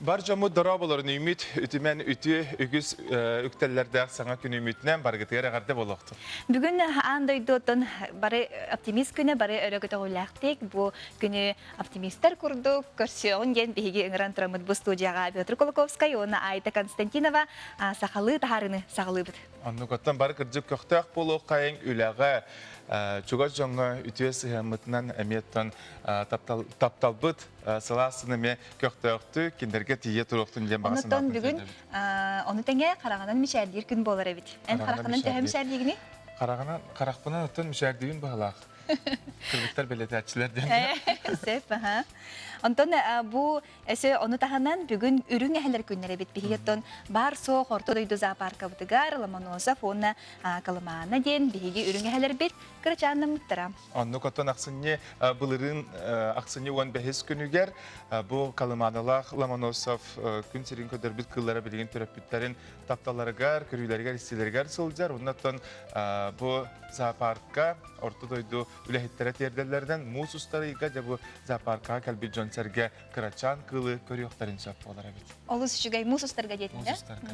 Бар дьоммут дорооболорун үүмүт, үтүмэн үтүө үгүс үктэллэрдээх саҥа күн үүмүтүнэн барыгытыгар эҕэрдэ буолуохтун. Бүгүн аан дойдуттан бары оптимист күнэ бары өрө көтөҕүүлээхтик бу күнү оптимистар курдук көрсүөҕүн диэн биһиги ыҥыран тураммыт бу студияҕа Петр Кулаковскай уонна Айта Константинова сахалыы таһаарыыны саҕалыыбыт. Оннук оттон бары кырдьык көхтөөх буолуоххайыҥ үлэҕэ, чугас дьоҥҥо үтүө сыһыаммытынан эмиэ оттон тапталбыт сылаас эмиэ көхтөөхтүк кинилэргэ тиийэ туруохтун диэн баҕа Оннуттан бүгүн ону тэҥэ хараҕынан мичээрдиир күн буолар эбит. Эн хараххынан төһө мичээрдиигиний? Хараҕынан харахпынан оттон мичээрдиибин быһалаах. Кыргыттар бэлиэтээччилэр диэн. Сөп, аха. Онтон бу Өсө ону таһынан бүгүн үрүҥ эһэлэр күннэрэ эбит. Биһиги оттон баар-суох Орто дойду зоопаркабытыгар Ломоносов уонна Колымана диэн биһиги үрүҥ эһэлэрбит кырачааннаммыттара. Оннук оттон ахсынньы былырыын ахсынньы 15 күнүгэр бу Колыманалаах Ломоносов күн сирин көрдөрбүт кыыллара билигин төрөппүттэрин тапталларыгар, көрүүлэригэр, истиилэригэр сылдьар. Онно оттон бу зоопарка Орто дойду үлэһиттэрэ тиэрдэллэринэн муус устар ыйга дьэ бу зоопаркаҕа кэлбит дьон-сэргэ кырачаан кыылы көрүөхтэрин сөп буолар эбит. Олус үчүгэй муус устарга диэтин Муус устарга.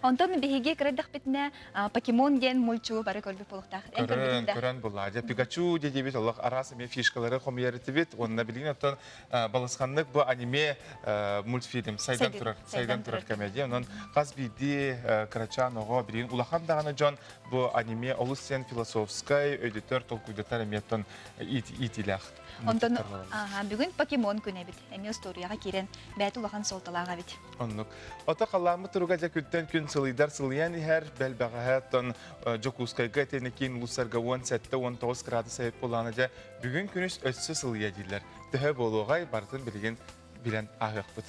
Онтон биһиги кырайдахпытына покемон диэн мульчугу бары көрбүт буолуохтаах. Эн Көрөн, көрөн булла. Дьэ Пикачу диэбит олох араас эмиэ фишкалары хомуйар этибит. Уонна билигин оттон балысханнык бу аниме мультфильм сайдан турар, сайдан турар комедия. Онон хас биирдии кырачаан оҕо билигин улахан даҕаны дьон Бу аниме олус сен философскай, өйдөтөр, толкуйдатар эмиэттэн иитиилээх. Онтон бүгүн покемон күнэ эбит. Эмиэ устуоруйаҕа киирэн бэйэтэ улахан суолталаах эбит. Оннук. Ото халлааммыт туруга дьэ күнтэн күн сылыйдар сылыйан иһэр, бэл бэҕэһээ оттон Дьокуускайга итиэннэ киин улуустарга 17-19 градус эбит буоллаҕына дьэ бүгүн күнүс өссө сылыйа дииллэр. Төһө буолуоҕай барытын билигин билэн ааһыахпыт.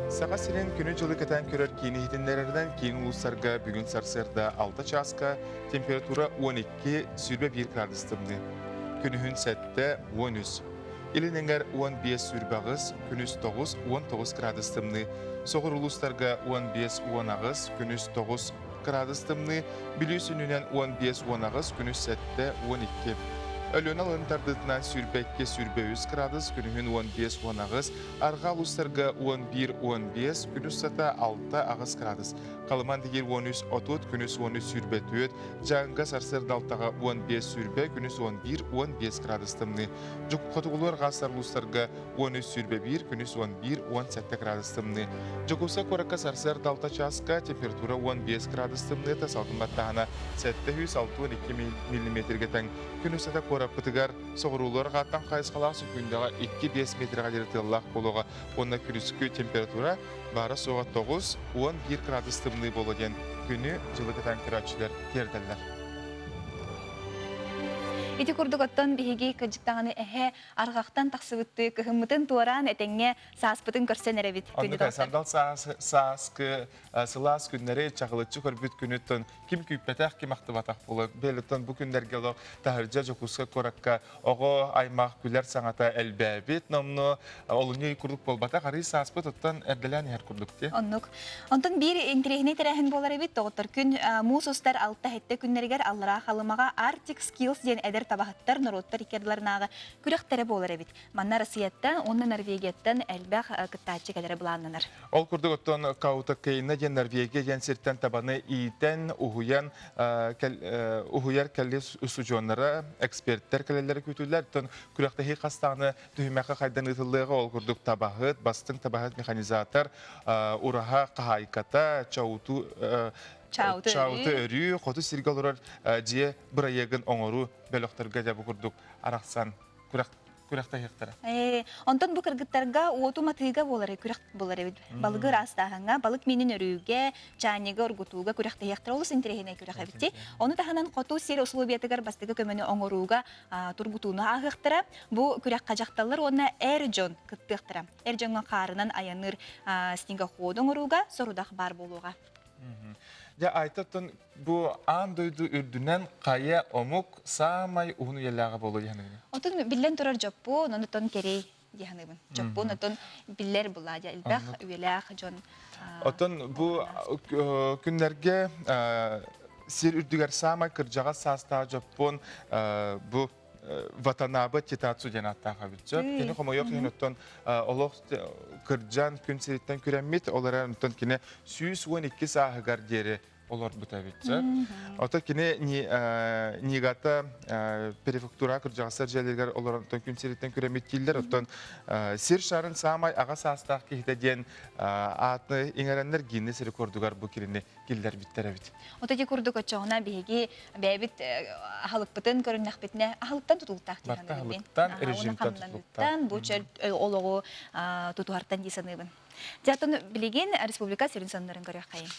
Саха сирин күнү-дьылы кэтээн көрөр киин иһитиннэрэринэн киин улуустарга бүгүн сарсыарда 6 чааска температура 12-21 градус тымныы. Күнүһүн 7-13. Илин эҥэр 15-28, күнүс 9-19 градус тымныы. Соҕур улуустарга 15-18, күнүс 9 градус тымныы, Бүлүү сүнньүнэн 15-18, күнүс 7-12. Өлүөнэ алын тардыытынан 22-23 градус, күнүһүн 15-18, арҕаа улуустарга 11-15, күн устата 6-8 градус. Халыман дигир 13-30, күнүс 13-24, Дьааҥыга сарсыарда алтаҕа 15-20, күнүс 11-15 градус тымныы. Хотугулуу арҕаастар улуустарга 13-21, күнүс 11-17 градус тымныы. Дьокуускай куоракка сарсыарда 6 чааска температура 15 градус тымныыта, салгын баттааһына 762 миллиметргэ тэҥ. Күн устата куораппытыгар соҕуруулуу арҕааттан хайысхалаах сөкүүндэҕэ 2-5 метргэ диэри тыаллаах буолуоҕа уонна күнүскү температура баара-суоҕа 9-11 градус тымныы буолуо диэн күнү дьылы кэтээн көрөөччүлэр тиэрдэллэр. Ити курдук оттон биһиги кырдьык даҕаны эһэ арҕахтан тахсыбыттыы кыһыммытын туораан этэҥҥэ сааспытын көрсөн эрэбит. Оннук сандал сааскы сылаас күннэри чаҕылыччы көрбүт күнүттэн ким күүппэтэх, ким ахтыбатах буолар. Бэлиттэн бу күннэргэ олох таһырдьа Дьокуускай куоракка оҕо аймах күлэр саҥата элбээбит номнуо олунньу курдук буолбатах, арый сааспыт оттон эрдэлээн иһэр курдук дии. Оннук. Онтон биир интэриэһинэй тэрээһин буолар эбит. Доҕоттор күн муус устар алта-сэттэ күннэригэр Аллараа Халымаҕа Arctic Skills диэн эдэр табаһыттар норуоттар икки ардыларынааҕы күрэхтэрэ буолар эбит. Манна Россияттан уонна Норвегияттан элбэх кыттааччы кэлэрэ былааннанар. Ол курдук оттон Каутокейна диэн Норвегия диэн сиртэн табаны иитэн, уһуйан, уһуйар кэлли устудьуоннара, эксперттэр кэлэллэрэ күүтүллэр. Оттон күрэхтэһии хас даҕаны түһүмэххэ хайдан ыытыллыаҕа. Ол курдук табаһыт, бастыҥ табаһыт механизатор, ураһа хаһаайката, чауту чауты өрүү, хоту сиргэ олорор дьиэ бырайыагын оҥоруу бөлөхтөргө дьэ бу курдук арахсан күрэх күрэхтэһиэхтэрэ. Ээ, онтон бу кыргыттарга уоту матыыга буолар күрэх буолар эбит. Балыгы ыраастааһыҥҥа, балык миинин өрүүгэ, чаанньыгы оргутууга күрэхтэһиэхтэрэ олус интэриэһинэй күрэх эбит. Ону таһынан хоту сир условиятыгар бастакы көмөнү оҥорууга тургутууну ааһыахтара. Бу күрэххэ дьахталлар уонна эр дьон кыттыахтара. Эр дьоҥҥо хаарынан айанныыр снегоходу оҥорууга сорудах баар буолуоҕа. Дьэ, Айтаттан бу аан дойду үрдүнэн хайа омук саамай уһун үйэлээҕэ буолуо дии саныыбын. Отун биллэн турар дьоппуон, онутон кэрей дии саныыбын. Дьоппуон отон биллэр була дьэ элбэх үйэлээх дьон. Отон бу күннэргэ сир үрдүгэр саамай кырдьаҕас саастаах дьоппуон бу Ватанабы Титацу диэн ааттаах эбит. Кини хомойуох иһин оттон олох кырдьан күн сириттэн күрэммит, ол эрэн оттон кини 112 сааһыгар диэри олорбут эбит. Ото кини Нигата префектура кырдьаҕастар дьиэлэригэр олорон күн сириттэн күрэммит дииллэр. Оттон сир шарын саамай аҕа саастаах киһитэ диэн ааты иҥэрэннэр Гиннес рекордугар бу кинини киллэрбиттэр эбит. Вот эти курдук оччоҕуна биһиги бэйэбит аһылыкпытын көрүннэхпитинэ аһылыктан тутулуктаах дии саныыбын. Аһылыктан, режимтэн тутулуктаах. Бу чөл олоҕу тутуһартан дии саныыбын. Дьэ, оттон билигин республика сүрүн сонуннарын көрүөххэйиҥ.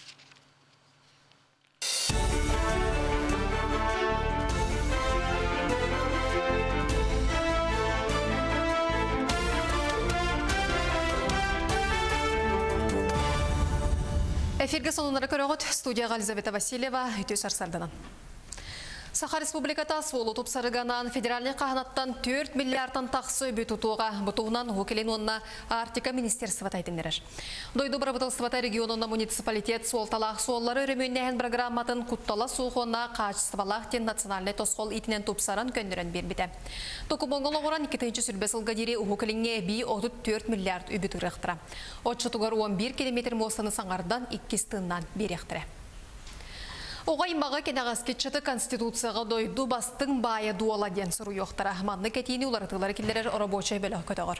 Эфиргэ сонуннары көрөҕүт. Студияға Елизавета Васильева, үтүө сарсарданан. Саха Республиката суолу тупсарыганан федеральный хаһанаттан 4 миллиардтан тахсы үбү тутууга бутуһунан Уһук Илин уонна Арктика министерствота этиннэрэр. Дойду бырабытылыстыбата регионунна муниципалитет суолталаах суоллары өрөмүөннээһин программатын куттала суох уонна хаачыстыбалаах диэн национальнай тосхол иитинэн тупсаран көннөрөн биэрбитэ. Докумуоҥҥа олоҕуран 2 сүрбэ сылга диэри Уһук Илиҥҥэ эбии 34 миллиард үбү тыырыахтара. Оччотугар 11 километр муостаны саҥардан иккис тыыннаан биэриэхтэрэ. Оҕо аймаҕы кэнэҕэскиччити Конституцияҕа дойду бастыҥ баайа дуола диэн суруйуохтара. Маннык этиини уларытыылары киллэрэр оробуочай бөлөх көтөҕөр.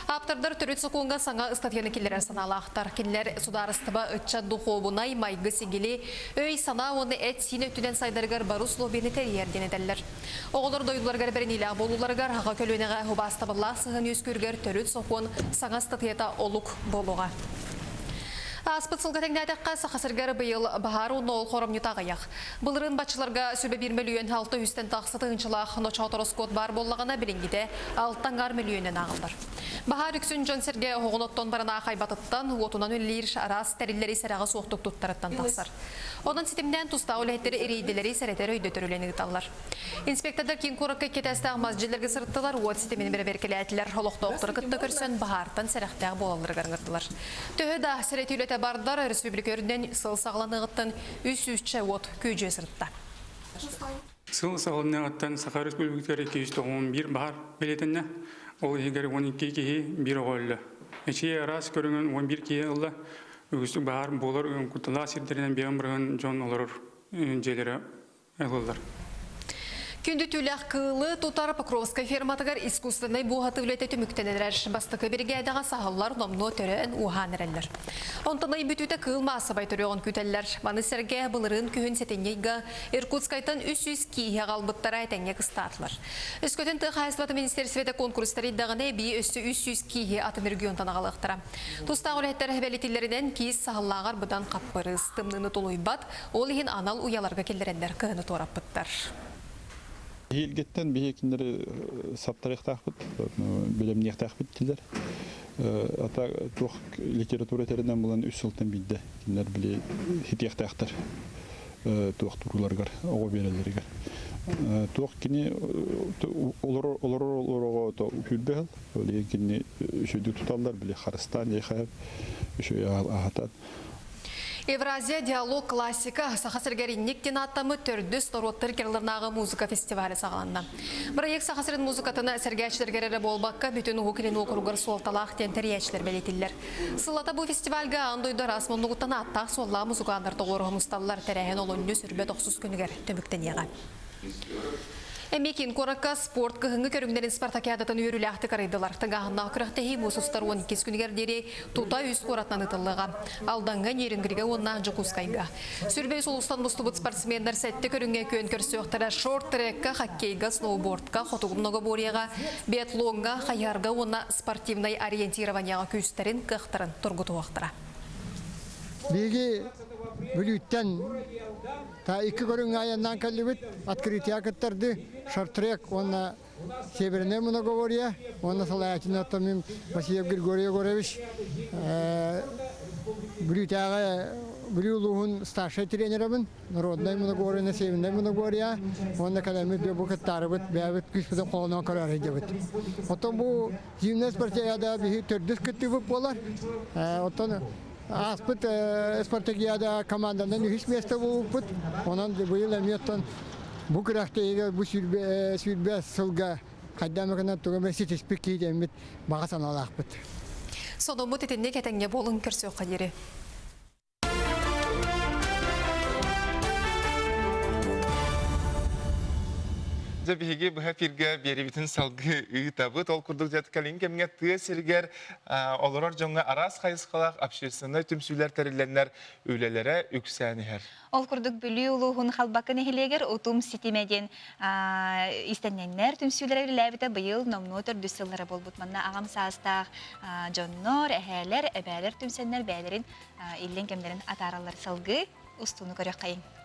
Ааптардар төрүт сокуоҥҥа саҥа ыстатыйаны киллэрэр санаалаахтар. Кинилэр судаарыстыба ыччат духуобунай, майгы-сигили, өй-санаа уонна эт-сиин өттүнэн сайдарыгар бары условиены тэрийэр диэн этэллэр. Оҕолор дойдуларыгар бэриниилээх буолууларыгар, аҕа көлүөнэҕэ убаастабыллаах сыһыан үөскүүрүгэр төрүт сокуон саҥа ыстатыйата олук буолуоҕа. Ааспыт сылга тэҥнээтэххэ, Саха сиригэр быйыл баһаар уонна ол хоромньута аҕыйах. Былырыын баччаларга сүбэ биир мөлүйүөн алта үстэн тахса тыһыынчалаах ночоот ороскуот баар буоллаҕына, билиҥҥитэ алта аҥаар мөлүйүөнүнэн ааҕыллар. Баһаар үксүн дьон-сэргэ оһоҕун оттон баран аахайбатыттан, уотунан үлэлиир араас тэриллэри сэрэҕэ суохтук туттарыттан тахсар. Онон ситимнээн тустаах үлэһиттэр рейдэлэри сэрэтэр өйдөтөр үлэни ыыталлар. Инспектордар киин куоракка икки этээстээх мас дьиэлэргэ сырыттылар, уот ситимин бэрэбиэркэлээтилэр, олохтоохтору кытта көрсөн баһаартан сэрэхтээх буолалларыгар ыҥырдылар. Төһө да сэрэтии үлэтэ бардар, өрөспүүбүлүкэ үрдүнэн сыл саҕаланыаҕыттан үс сүүсчэ уот күөдьүйэ сырытта. Сыл саҕаланыаҕыттан Саха Өрөспүүбүлүкэтигэр 291 баһаар бэлиэтэннэ. Ол иһигэр 12 киһи биир оҕо өллө. Эчийэ араас көрүҥүн 11 киһи ылла. Үгүстүк баһаар буолар кутталаах сирдэринэн биэҕин бырыһын дьон олорор дьиэлэрэ ылыллар. Күндү түүлээх кыылы тутар Покровскай ферматыгар искусственнай буоһаты үлэтэ түмүктэнэн эрэр. Бастакы биригээдэҕэ саһыллар номнуо төрөөн ууһаан эрэллэр. Онтон ый бүтүүтэ кыыл маассабай төрүөҕүн күүтэллэр. Маны сэргэ былырыын күһүн сэтинньи ыйга Иркутскайтан 300 кииһи аҕалбыттара этэҥҥэ кыстаатылар. Өскөтүн тыа хаһаайыстыбата министиэристибэтэ конкурстар ыйдаҕына эбии өссө 300 кииһи атын регионтан аҕалыахтара. Тустаах үлэһиттэр бэлитиллэринэн киис саһыллааҕар быдан хаппырыыс, тымныыны тулуйбат, ол иһин анал уйаларга киллэрэннэр кыһыны туораппыттар. Эһиилгиттэн биһи кинилэри саптарыахтаахпыт, бэлэмниэхтээхпит диилэр. Ата туох литература тэринэн булан үс сылтан биирдэ кинилэр били хитиэхтээхтэр туох турууларыгар, оҕо биэрэллэригэр. Туох кини олорор олорор оҕо сүүрбэ сыл, ол иһин кинини үчүгэйдик туталлар, били харыстаан диэхэ үчүгэй аһатан. Евразия диалог классика Саха сиригэр инник диэн ааттаммыт төрдүс норуоттар кыраларынааҕы музыка фестиваля саҕаланна. Бырайыак Саха сирин музыкатын сэргээччилэргэр эрэ буолбакка, бүтүн Уһук Илин уокуругар суолталаах диэн тэрийээччилэр бэлиэтиллэр. Сыллата бу фестивальга аан дойду араас муннугуттан ааттаах-суоллаах музыканнар тоҕуоруһа мусталлар. Тэрээһин олунньу сүрбэ тохсус күнүгэр түмүктэниэҕэ. Эмиэ киин куоракка спорт кыһыҥҥы көрүҥнэрин спартакиадатын үөрүүлээхтик арыйдылар. Тыҥааһыннаах күрэхтэһии муус устар 12 күнүгэр диэри тута үс куоратынан ыытыллыаҕа. Алдаҥҥа, Нерюнгригэ уонна Дьокуускайга. Сүрбэ үс улуустан мустубут спортсменнар сэттэ көрүҥҥэ күөн көрсүөхтэрэ. Шорт-трекка, хоккейга, сноубордка, хотугу многоборьеҕа, биатлоҥҥа, хайыһарга уонна спортивнай ориентированиеҕа күүстэрин, кыахтарын тургутуохтара. Биһиги Бүлүүттэн Та икки көрүҥҥэ айаннаан кэллибит. Открытие кыттарды шорт-трек уонна Северное многоборье уонна салайааччы мин Васильев Григорий Егорович Бүлүүтээҕи Бүлүү улууһун старшай тренерабын, народнай многоборье, Северное многоборье уонна кэлэммит бу кыттаарыбыт бэйэбит күүспүтүн холонон көрөр сылдьабыт. Оттон бу Зимняя спартакиада биһи төрдүс кыттыыбыт буолар. Оттон ааспыт спартакиада команданан үһүс миэстэ буолбуппут. Онон быйыл эмиэ оттон Бу күрэхтэһиигэ бу 25 сылга хайдах эмэ гынан тугу эмэ ситиспит киһи диэммит баҕа санаалаахпыт. Сонуммут итинник этэҥҥэ буолун көрсүөххэ диэри. Дьэ биһиги быһа эфиргэ биэрибитин салгыы ыытабыт. Ол курдук дьэ кэлин кэмҥэ тыа сиригэр олорор дьоҥҥо араас хайысхалаах общественнай түмсүүлэр тэриллэннэр үлэлэрэ үксээн иһэр. Ол курдук Бүлүү улууһун Халбакы нэһилиэгэр Утум ситимэ диэн иистэнньэҥнэр түмсүүлэрэ үлэлээбитэ быйыл номнуо төрдүс сыллара буолбут. Манна аҕам саастаах дьоннор, эһээлэр, эбээлэр түмсэннэр бэйэлэрин иллэҥ кэмнэрин атаараллар салгыы устууну көрүөххэйиҥ.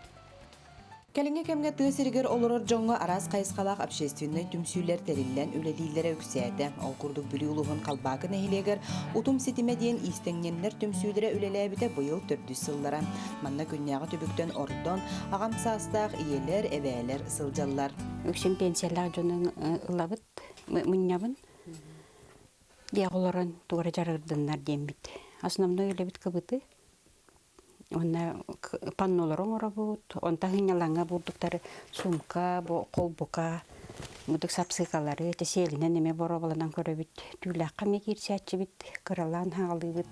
Кэлиҥҥи кэмҥэ тыа сиригэр олорор дьоҥҥо араас хайысхалаах общественнай түмсүүлэр тэриллэн үлэлииллэрэ үксээтэ. Ол курдук Бүлүү улууһун Халбаакы нэһилиэгэр Утум ситимэ диэн иистэҥньэннэр түмсүүлэрэ үлэлээбитэ быйыл төрдүс сыллара. Манна күннээҕи түбүктэн ордон, аҕам саастаах ийэлэр, эбээлэр сылдьаллар. Үксүн пенсиялаах дьону ылабыт, мунньабын. Дьиэҕэ олорон туора дьарыгырдыннар диэммит. Основной үлэбит кыбыты. Уонна паннолары оҥоробут, онтон сынньалаҥҥа бурдуктары сумка, холбука, бурдук сапсыыкалары ити сиэлинэн эмиэ боруобаланан көрөбүт. Түүлээххэ эмиэ киирсээччибит, кыралаан хаалыыбыт.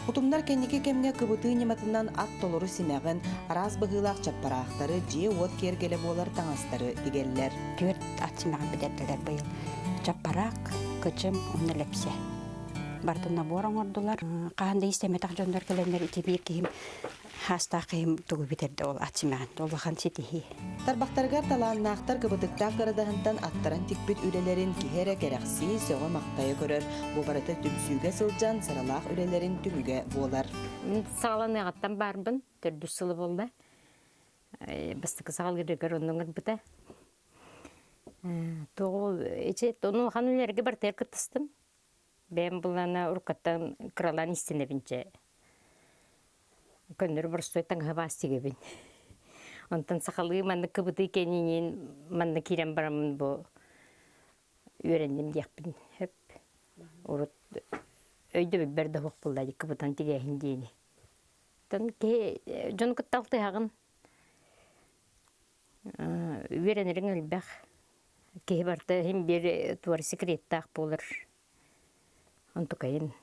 Утумнар кэнники кэмҥэ кыбытыы ньыматынан ат толору симэҕин, араас быһыылаах чаппараахтары, дьиэ-уот киэргэлэ буолар таҥастары тигэллэр. Түөрт ат симэҕин бүтэрдилэр быйыл. Чаппараак, кычым уонна лэпсэ. Барытын набор оҥордулар. Хаһан да истэммэтэх дьоннор кэлэннэр ити биир киһим хаастаах киһим тугу бүтэрдэ ол ат симэҕин улахан ситиһии. Тарбахтарыгар талааннаахтар кыбытыктаах кырадаһынтан аттаран тикпит үлэлэрин киһи эрэ кэрэхсии, сөҕө-махтайа көрөр. Бу барыта түмсүүгэ сылдьан сыралаах үлэлэрин түмүгэ буолар. Мин саҕаланыаҕыттан баарбын, төрдүс сылы буолла. Бастакы саҕалыырыгар онно ыҥырбыта. Тоҕу ичи ону улахан үлэлэргэ барытыгар кыттыстым. Бэйэм былаана уруккаттан кыралаан истэнэбин чэ. Көннөрү боростуой таҥаһы баас тигэбин. Онтон сахалыы маннык кыбытыы кэнниниин манна киирэн бараммын бу үөрэнним диэхпин сөп. Урут өйдөбүлбэр да суох буолла дии кыбытан тигээһин диэни. Оттон киһи дьону кытта алтыһаҕын. Үөрэнэриҥ элбэх. Киһи барыта иһин биир туора секреттаах буолар. Онтукайын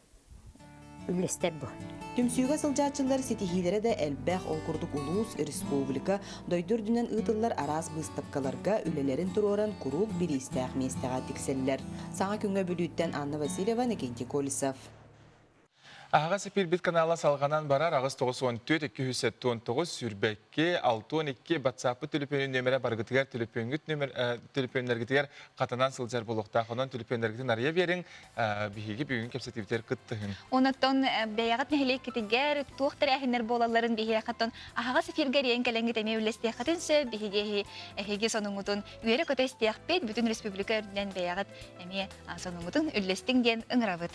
үллэстэр бу. Түмсүүгэ сылдьааччылар ситиһиилэрэ да элбэх, ол курдук улуус, республика, дойду үрдүнэн ыытыллар араас быыстапкаларга үлэлэрин туруоран куруук бириистээх миэстэҕэ тиксэллэр. Саҥа күҥҥэ Бүлүүттэн Анна Васильева, Никентий Колесов. Аһаҕас эпиирбит канала салҕанан барар 894 279 22 62 WhatsApp төлөпүөнүн нүөмэрэ барыгытыгар төлөпүөҥҥүт нүөмэр төлөпүөннэргитигэр хатанан сылдьар буолуохтаах. Онон төлөпүөннэргитин арыйа биэриҥ, биһиги бүгүн кэпсэтиибитигэр кыттыһыҥ. Онон бэйэҕит нэһилиэккитигэр туох тэрээһиннэр буолалларын биһиэхэ аһаҕас эфиргэ эриэн кэлэҥҥит эмиэ үллэстиэххитин сөп. Биһиги эһиги сонуҥҥутун үөрэ-көтө истиэхпит. Бүтүн республика үрдүнэн бэйэҕит эмиэ сонуҥҥутун үллэстиҥ диэн ыҥырабыт.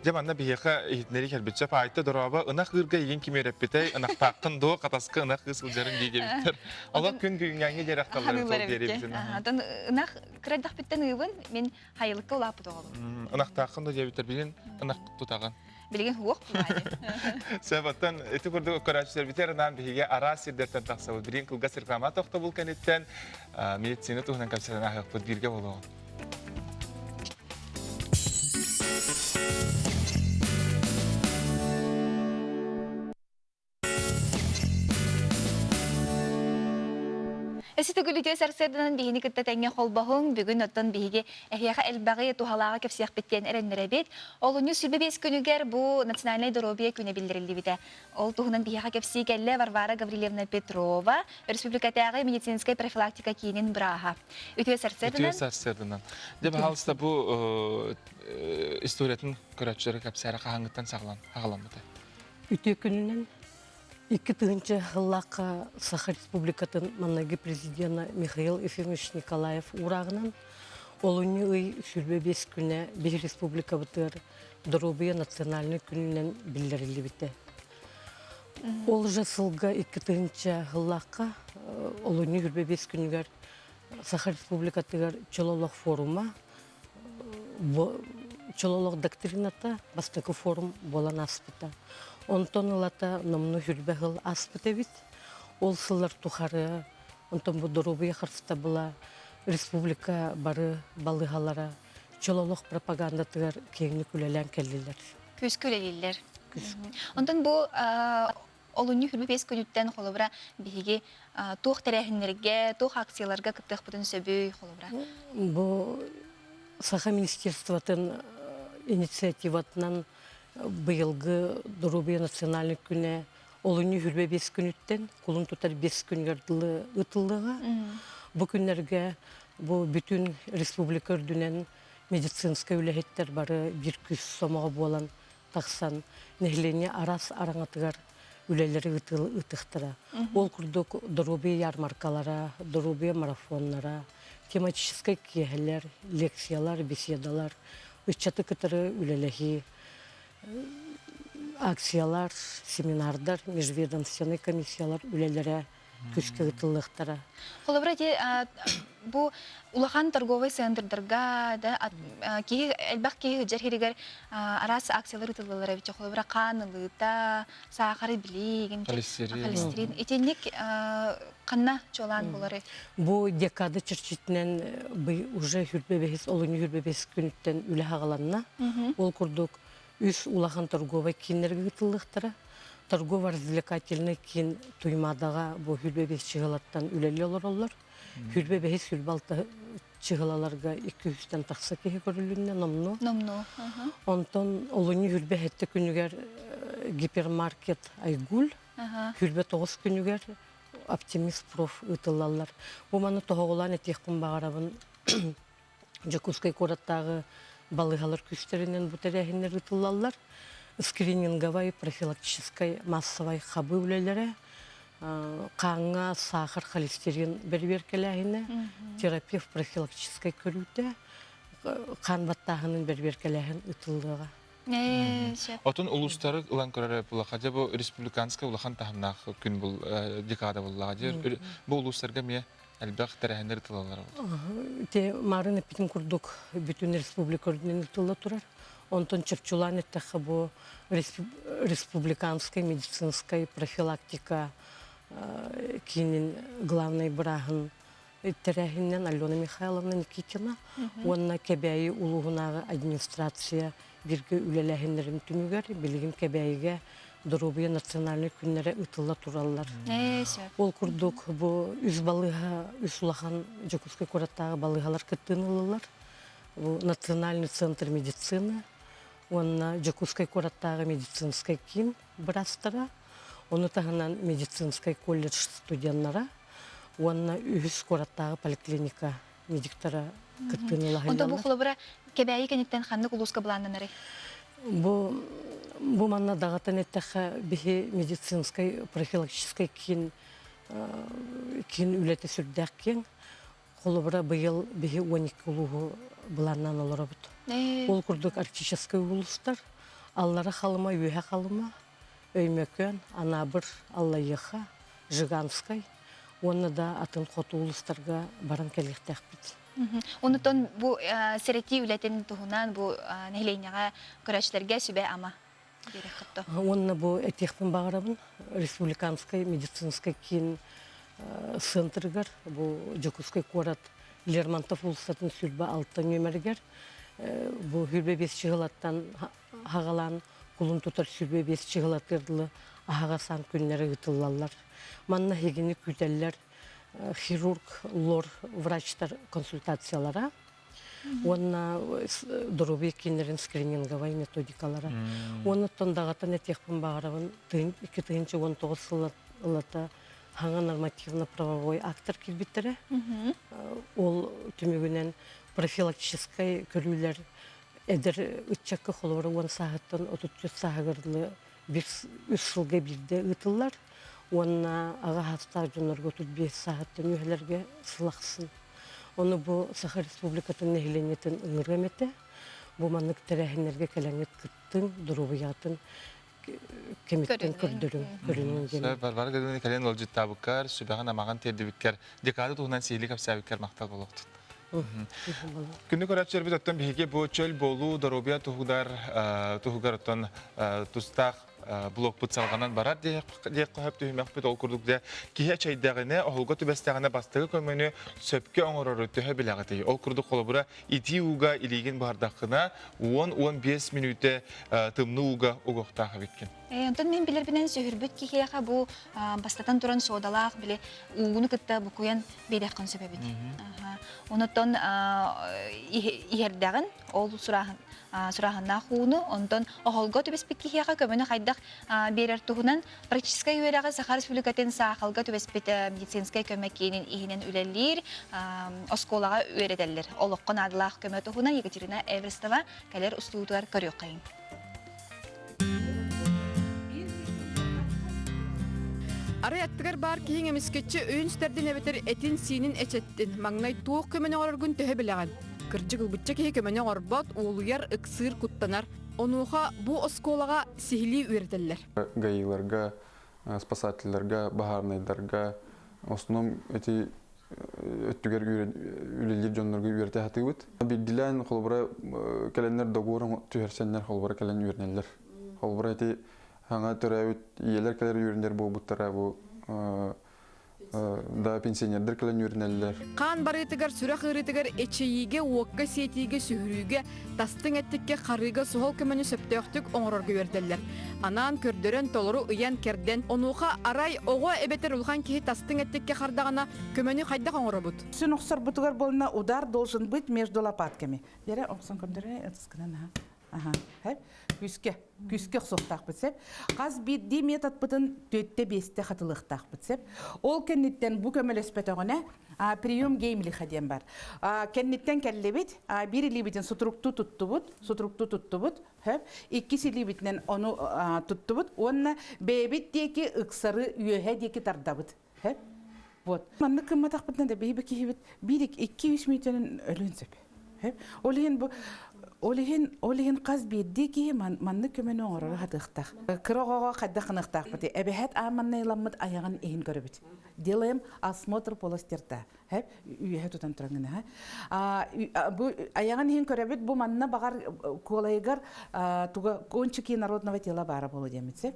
Дьэ манна биһиэхэ иһитиннэрии кэлбитчэ паайта дорообо ынах ыырга игин ким үөрэппитэй ынахтааххын дуо хатаска ынах ыы сылдьарын дии диэбиттэр. Олох күн бүгүҥҥээҥҥи диэрэхталларын сол диэри Онтон ынах кыра эрдэхпиттэн ыыбын мин хайылыкка улааппыт оҕобун. Ынахтааххын дуо диэбиттэр билигин ынах тутаҕын. Билигин суох Сөп оттон ити курдук көрөөччүлэрбитигэр анаан биһиги араас сирдэртэн тахсабыт. Билигин кылгас реклама тохтобул кэнниттэн медицина туһунан кэпсэтэн ааһыахпыт бииргэ буолуоҕун. Өссө төгүл үтүө сарсыарданан биһини кытта тэҥҥэ холбоһуҥ. Бүгүн оттон биһиги эһиэхэ элбэҕи туһалааҕы кэпсиэхпит диэн эрэннэрэбит. Олунньу 25 күнүгэр бу национальнай доруобуйа күнэ биллэриллибитэ. Ол туһунан биһиэхэ кэпсии кэллэ Варвара Гаврильевна Петрова, Республикатааҕы медицинскэй профилактика киинин бырааһа. Үтүө сарсыарданан. Үтүө сарсыарданан. Дьэ, пожалуйста, бу историятын көрөөччүлэргэ кэпсээрэ хаһааҥҥыттан саҕаламмыта? Үтүө күнүнэн 2000 сыллаахха Саха Республикатын маҥнайгы президена Михаил Ефимович Николаев уурааҕынан олунньу ый 25 күнэ биһи республикабытыгар доруобуйа национальнай күнүнэн биллэриллибитэ. Ол же сылга 2000 сыллаахха олунньу 25 күнүгэр Саха Республикатыгар чөл олох форума чөл олох доктрината бастакы форум буолан ааспыта. Онтон ылата номну хүрбэ сыл ааспыт эбит. Ол сыллар тухары Онтон бу доруобуйа харыстабыла республика бары балыыһалара чөл олох пропагандатыгар киэҥник үлэлээн кэллилэр. Күүскэ үлэлииллэр. Онтон бу олунньу 25 күнүттэн холобура биһиги туох тэрээһиннэргэ, туох акцияларга кыттыахпытын сөбүй холобура? Бу Саха министерствотын инициативатынан быйылгы Доруобуйа национальный күнэ олунньу 25 күнүттэн кулун тутар 5 күнүгэр дылы ыытыллыаҕа. Бу күннэргэ бу бүтүн республика үрдүнэн медицинскэй үлэһиттэр бары биир күүс сомоҕо буолан тахсан нэһилиэнньэ араас араҥатыгар үлэлэри ыытыахтара. Ол курдук доруобуйа ярмаркалара, доруобуйа марафоннара, тематическай киэһэлэр, лекциялар, беседалар, ыччаты кытары үлэлэһии, акциялар, семинардар, межведомственнай комиссиялар үлэлэрэ күүскэ ыытыллыахтара. Холобура, ити бу улахан торговай центрдарга да киһи элбэх киһи сылдьар сиригэр араас акциялар ыытыллаллар эбит. Холобура, хаан ылыыта, саахары билии, холестерин. Итинник ханна чуолаан булары? Бу декада чэрчитинэн уже хүрбэ бэһис, олунньу хүрбэ бэһис күнүттэн үлэ хаҕаланна. Ол курдук үс улахан торговай кииннэргэ ыытыллыахтара. Торгово-развлекательный киин Туймаадаҕа бу хүрбэ бэс чыһылаттан үлэлии олороллор. Хүрбэ бэһис хүрбэ алта чыһылаларга икки үстэн тахса киһи көрүлүннэ номнуо. Номнуо. Онтон олунньу хүрбэ сэттэ күнүгэр гипермаркет Айгуль, хүрбэ тоҕус күнүгэр Оптимист проф ыытыллаллар. Бу маны тоһоҕолоон этиэхпин баҕарабын Дьокуускай куораттааҕы балыыһалар күүстэринэн бу тэрээһиннэр ыытыллаллар. Скрининговай, профилактическай, массовай хабыы үлэлэрэ, хааҥҥа саахар холестерин бэрэбиэркэлээһинэ, терапевт профилактическай көрүүтэ, хаан баттааһынын бэрэбиэркэлээһин ыытыллыаҕа. Отун улуустары ылан көрөр булаха дьэ бу республиканскай улахан таһымнаах күн бул декада буллаҕа дьэ бу улуустарга эмиэ элбэх тэрээһиннэр ытылаллар Те марын эппитин курдук бүтүн республика үрдүнэн ытылла турар. Онтон чопчулаан эттэххэ бу республиканскай медицинскай профилактика киинин главнай бырааһын тэрээһининэн Алена Михайловна Никитина уонна Кэбээйи улууһунааҕы администрация бииргэ үлэлээһиннэрин түмүгэр билигин Кэбээйигэ доруобуйа национальнай күннэрэ ыытылла тураллар. Ол курдук бу үс балыыһа, үс улахан Дьокуускай куораттааҕы балыыһалар кыттыыны ыллылар. Бу Национальный центр медицины уонна Дьокуускай куораттааҕы медицинскэй киин быраастара, ону таһынан медицинскэй колледж студеннара уонна үһүс куораттааҕы поликлиника медиктара кыттыыны ылаһыллаллар. Онто бу холобура Кэбээйи кэнниттэн ханнык улууска былааннанарый? Бу бу манна даҕатан эттэххэ биһи медицинскай профилактическай киин киин үлэтэ сүрдээх киэҥ. Холобура быйыл биһи 12 улууһу былааннаан олоробут. Ол курдук арктическай улуустар Аллара Халыма, Үөһэ Халыма, Өймөкөөн, Анаабыр, Аллайыаха, Жиганскай уонна да атын хоту улуустарга баран кэлиэхтээхпит. Онутон бу сэрэтии үлэтин туһунан бу нэһилиэнньэҕэ көрөөччүлэргэ сүбэ-ама биэриэххит Уонна бу этиэхпин баҕарабын республиканскай медицинскай киин центрыгар бу Дьокуускай куорат Лермонтов уулуссатын 26 нүөмэригэр бу 25 чыһылаттан хаҕалаан кулун тутар 25 чыһылатыар дылы аһаҕас аан күннэрэ ыытыллаллар. Манна эһигини күүтэллэр хирург, лор врачтар консультациялара уонна доруобуйа кииннэрин скрининговай методикалара. Уонна оттон даҕатан этиэхпин баҕарабын 2019 сыл ылата хаҥа нормативно-правовой актар киирбиттэрэ. Ол түмүгүнэн профилактическай көрүүлэр эдэр ыччакка холобура уон сааһыттан 34 сааһыгар дылы биир үс сылга биирдэ ыытыллар уонна аҕа саастаах дьоннорго 35 сааһыттан үөһэлэргэ сыл ахсын. Ону бу Саха Республикатын нэһилиэнньэтин ыҥырыам этэ. Бу маннык тэрээһиннэргэ кэлэҥҥит кыттыҥ, доруобуйаҕытын кэмиттэн көрдөрүҥ, көрүнүҥ диэн. Варвара Гавриловна кэлэн ыалдьыттаабыккар, сүбэҕин-амаҕын тиэрдибиккэр, декада туһунан сиһилии кэпсээбиккэр махтал буолуохтун. Күндү көрөөччүлэрбит оттон биһиги бу чөл буолуу доруобуйа туһугар туһугар оттон тустаах. блокпут салҕанан барар диэххэ сөп түһүмэхпит ол курдук дьэ киһи эчэйдэҕинэ оһолго түбэстэҕинэ бастакы көмөнү сөпкө оҥорору төһө билэҕитий ол курдук холобура итии ууга илиигин буһардаххына 10-15 мүнүүтэ тымныы ууга угуохтаах эбиккин Онтон мин билэрбинэн сүһүрбүт киһиэхэ бу бастатан туран суодалаах били уугуну кытта букуйан биэриэххин сөп эбит. Онотон иһэрдэҕин ол сурааһын сурааһыннаах ууну, онтон оһолго түбэспит киһиэхэ көмөнү хайдах биэрэр туһунан практическай үөрэҕи Саха Республикатын саахалга түбэспит медицинскэй көмө киинин иһинэн үлэлиир оскуолаҕа үөрэтэллэр. Олоххо наадалаах көмө туһунан Екатерина Эверстова кэлэр устуутугар көрүөххэйиҥ. Арай аттыгар баар киһиҥ эмискэччи өйүн сүтэрдин эбэтэр этин-сиинин эчэттин, маҥнай туох көмөнү оҥороргун төһө билэҕин? Кырдьык ылбычча киһи көмөнү оҥорбот, уолуйар, ыксыыр, куттанар. Онуоха бу оскуолаҕа сиһилии үөрэтэллэр. ГАИларга, спасателлэргэ, баһаарынайдарга основном эти өттүгэр үлэлиир дьоннорго үөрэтэ сатыыбыт. Биирдилээн холобура кэлэннэр договор түһэрсэннэр холобура кэлэн үөрэнэллэр. Холобура ити саҥа төрөөбүт ийэлэр кэлэр үөрэнэр буолбуттара бу да пенсионердар кэлэн үөрэнэллэр. Хаан барыытыгар, сүрэх ыарыытыгар, эчэйиигэ, уокка сиэтиигэ, сүһүрүүгэ, тастыҥ эттиккэ, харыыга суһал көмөнү сөптөөхтүк оҥорорго үөрэтэллэр. Анаан көрдөрөн, толору ыйан-кэрдэн, онуоха арай оҕо эбэтэр улахан киһи тастыҥ эттиккэ хардаҕына, көмөнү хайдах оҥоробут? Сүн охсорбутугар буолна удар должен быть между лопатками. Дere охсон көрдөрө ытыскынан аха. Аха. Күскэ. Күскэ охсуохтаахпыт сеп. Хас биирдии методпытын түөттэ биэстэ хатылыахтаахпыт сеп. Ол кэнниттэн бу көмөлөспөтөҕүнэ прием Геймлиха диэн бар. Кэнниттэн кэллибит, биир илиибитин сутуруктуу туттубут, сутуруктуу туттубут, хөп. Иккис илиибитинэн ону туттубут уонна бэйэбит диэки ыксары үөһэ диэки тардабыт. Хөп. Вот. Маннык гымматахпытына да биһиги киһибит биир 2-3 мүнүүтэнэн өлүөн сөп. Хөп. Ол иһин бу ол иһин ол иһин хас биирдии киһи маннык көмөнү оҥороро сатыахтаах. Кыра оҕоҕо хайдах гыныахтаахпытый? Эбэһээт аан манна ыламмыт айаҕын иһин көрөбүт. Делаем осмотр полости рта. Хөп. Үөһэ тутан туран гына. Бу айаҕын иһин көрөбүт, бу манна баҕар куолайыгар туга кончики народного тела баара буолуо диэммит сөп.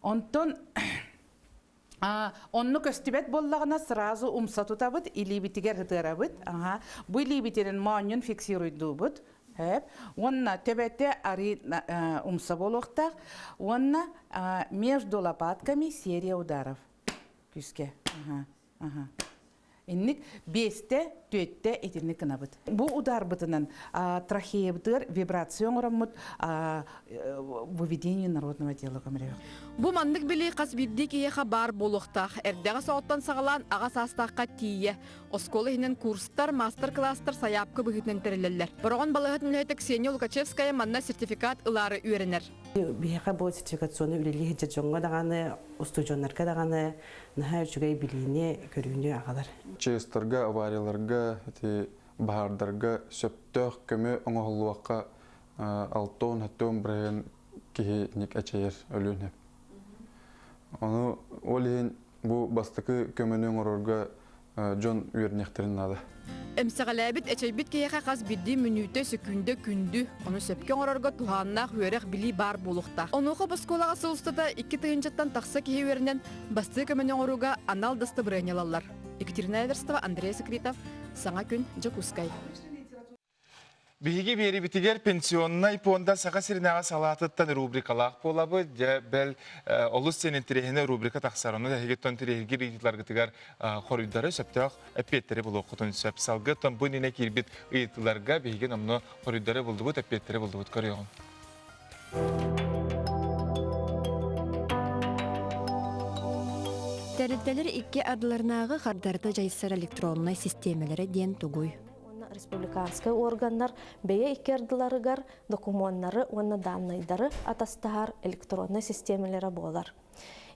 Онтон Онно көстүбэт буоллаҕына сразу умса тутабыт, илиибитигэр ытыарабыт. Аха. Бу илиибитинэн моонньун фиксируйдуубут. Хөп. Уонна төбөтө арыы умса буолуохтаах. Уонна между лопатками серия ударов. Күүскэ. Аха. Аха. Инник биэстэ, түөттэ итинник гынабыт. Бу ударбытынан трахеябытыгар вибрация оҥороммут выведение народного дела көмөлөһүөх. Бу маннык билии хас биирдии киһиэхэ баар буолуохтаах. Эрдэҕэ соҕоттон саҕалаан аҕа саастаахха тиийэ. Оскуола иһинэн курстар, маастар-кылаастар сайаапка быһыытынан тэриллэллэр. Бороҕон балыыһатын үлэһитэ Ксения Лукачевская манна сертификат ылаары үөрэнэр. Биһиэхэ бу сертификационнай үлэлии сылдьар дьоҥҥо даҕаны, устудьуоннарга даҕаны наһаа үчүгэй билиини, көрүүнү аҕалар. ЧС-тарга, аварияларга, ити баһаардарга сөптөөх көмө оҥоһуллуохха 60-70 бырыһыан киһи ник эчэйэр өлүөн сөп. Ону ол иһин бу бастакы көмөнү оҥорорго дьон үөрэниэхтэрин наада. Эмсэҕэлээбит, эчэйбит киһиэхэ хас биирдии мүнүүтэ, сөкүүндэ күндү. Ону сөпкө оҥорорго туһааннаах үөрэх-билии баар буолуохтаах. Онуоха бу оскуолаҕа сыл устата 2 тыһыынчаттан тахса киһи үөрэнэн, бастыы көмөнү оҥорууга анал дастабырыанньа ылаллар. Екатерина Эверстова, Андрей Секретов, Саҥа күн, Дьокуускай. Биһиги биэрибитигэр пенсионнай пуонда Саха сиринээҕи салаатыттан рубрикалаах буолабыт. Дьэ, бэл, олус сен интэриэһинэй рубрика тахсар. Ону эһигиттэн интэриэһиргиир ыйытыыларгытыгар хоруйдары сөптөөх эппиэттэри булуоххутун сөп. Салгы бу иннинэ киирбит ыйытыыларга биһиги номнуо хоруйдары булдубут, эппиэттэри булдубут. Көрүөҕүҥ. Тэрилтэлэр икки ардыларынааҕы хардарыта дьайсар электроннай систиэмэлэрэ диэн тугуй? Уонна республиканскай органнар бэйэ икки ардыларыгар докумуоннары уонна дааннайдары атастаһар электроннай систиэмэлэрэ буолар.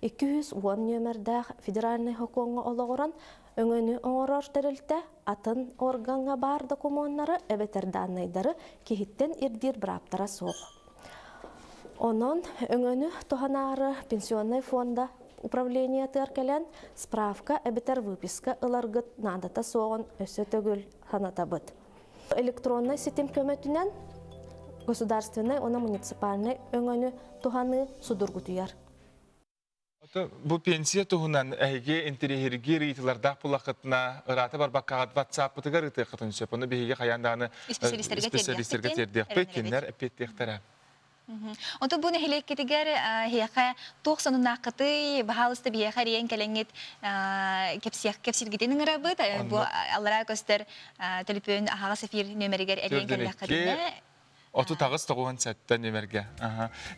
210 нүөмэрдээх федеральнай сокуоҥҥа олоҕуран өҥөнү оҥорор тэрилтэ атын органҥа баар докумуоннары эбэтэр дааннайдары киһиттэн ирдиир бырааптара суох. Онон өҥөнү туһанаары пенсионнай фонда управлениетыгар кэлэн справка эбэтэр выписка ыларгыт наадата суоҕун өссө төгүл санатабыт. Электроннай ситим көмөтүнэн. Государственнай уонна муниципальнай өҥөнү туһаныы судургутуйар. Бу пенсия туһунан эһиги интэриэһиргиир ыйытыылардаах буллаххытына, ыраата барбаккаҕыт WhatsApp-пытыгар ыытыаххытын сөп. Ону биһиги хайаан даҕаны исписэлиистэргэ тиэрдиэхпит, кинилэр эппиэттиэхтэрэ. Онтон бу нэһилиэккитигэр эһиэхэ туох сонуннааххытый? Баһаалыста биһиэхэ эрийэн кэлэҥҥит кэпсиэх кэпсииргитин ыҥырабыт. Бу аллараа көстөр төлөпүөн аһаҕас эфир нүөмэригэр эрийэн кэллэххитинэ 38 97 нүмергэ.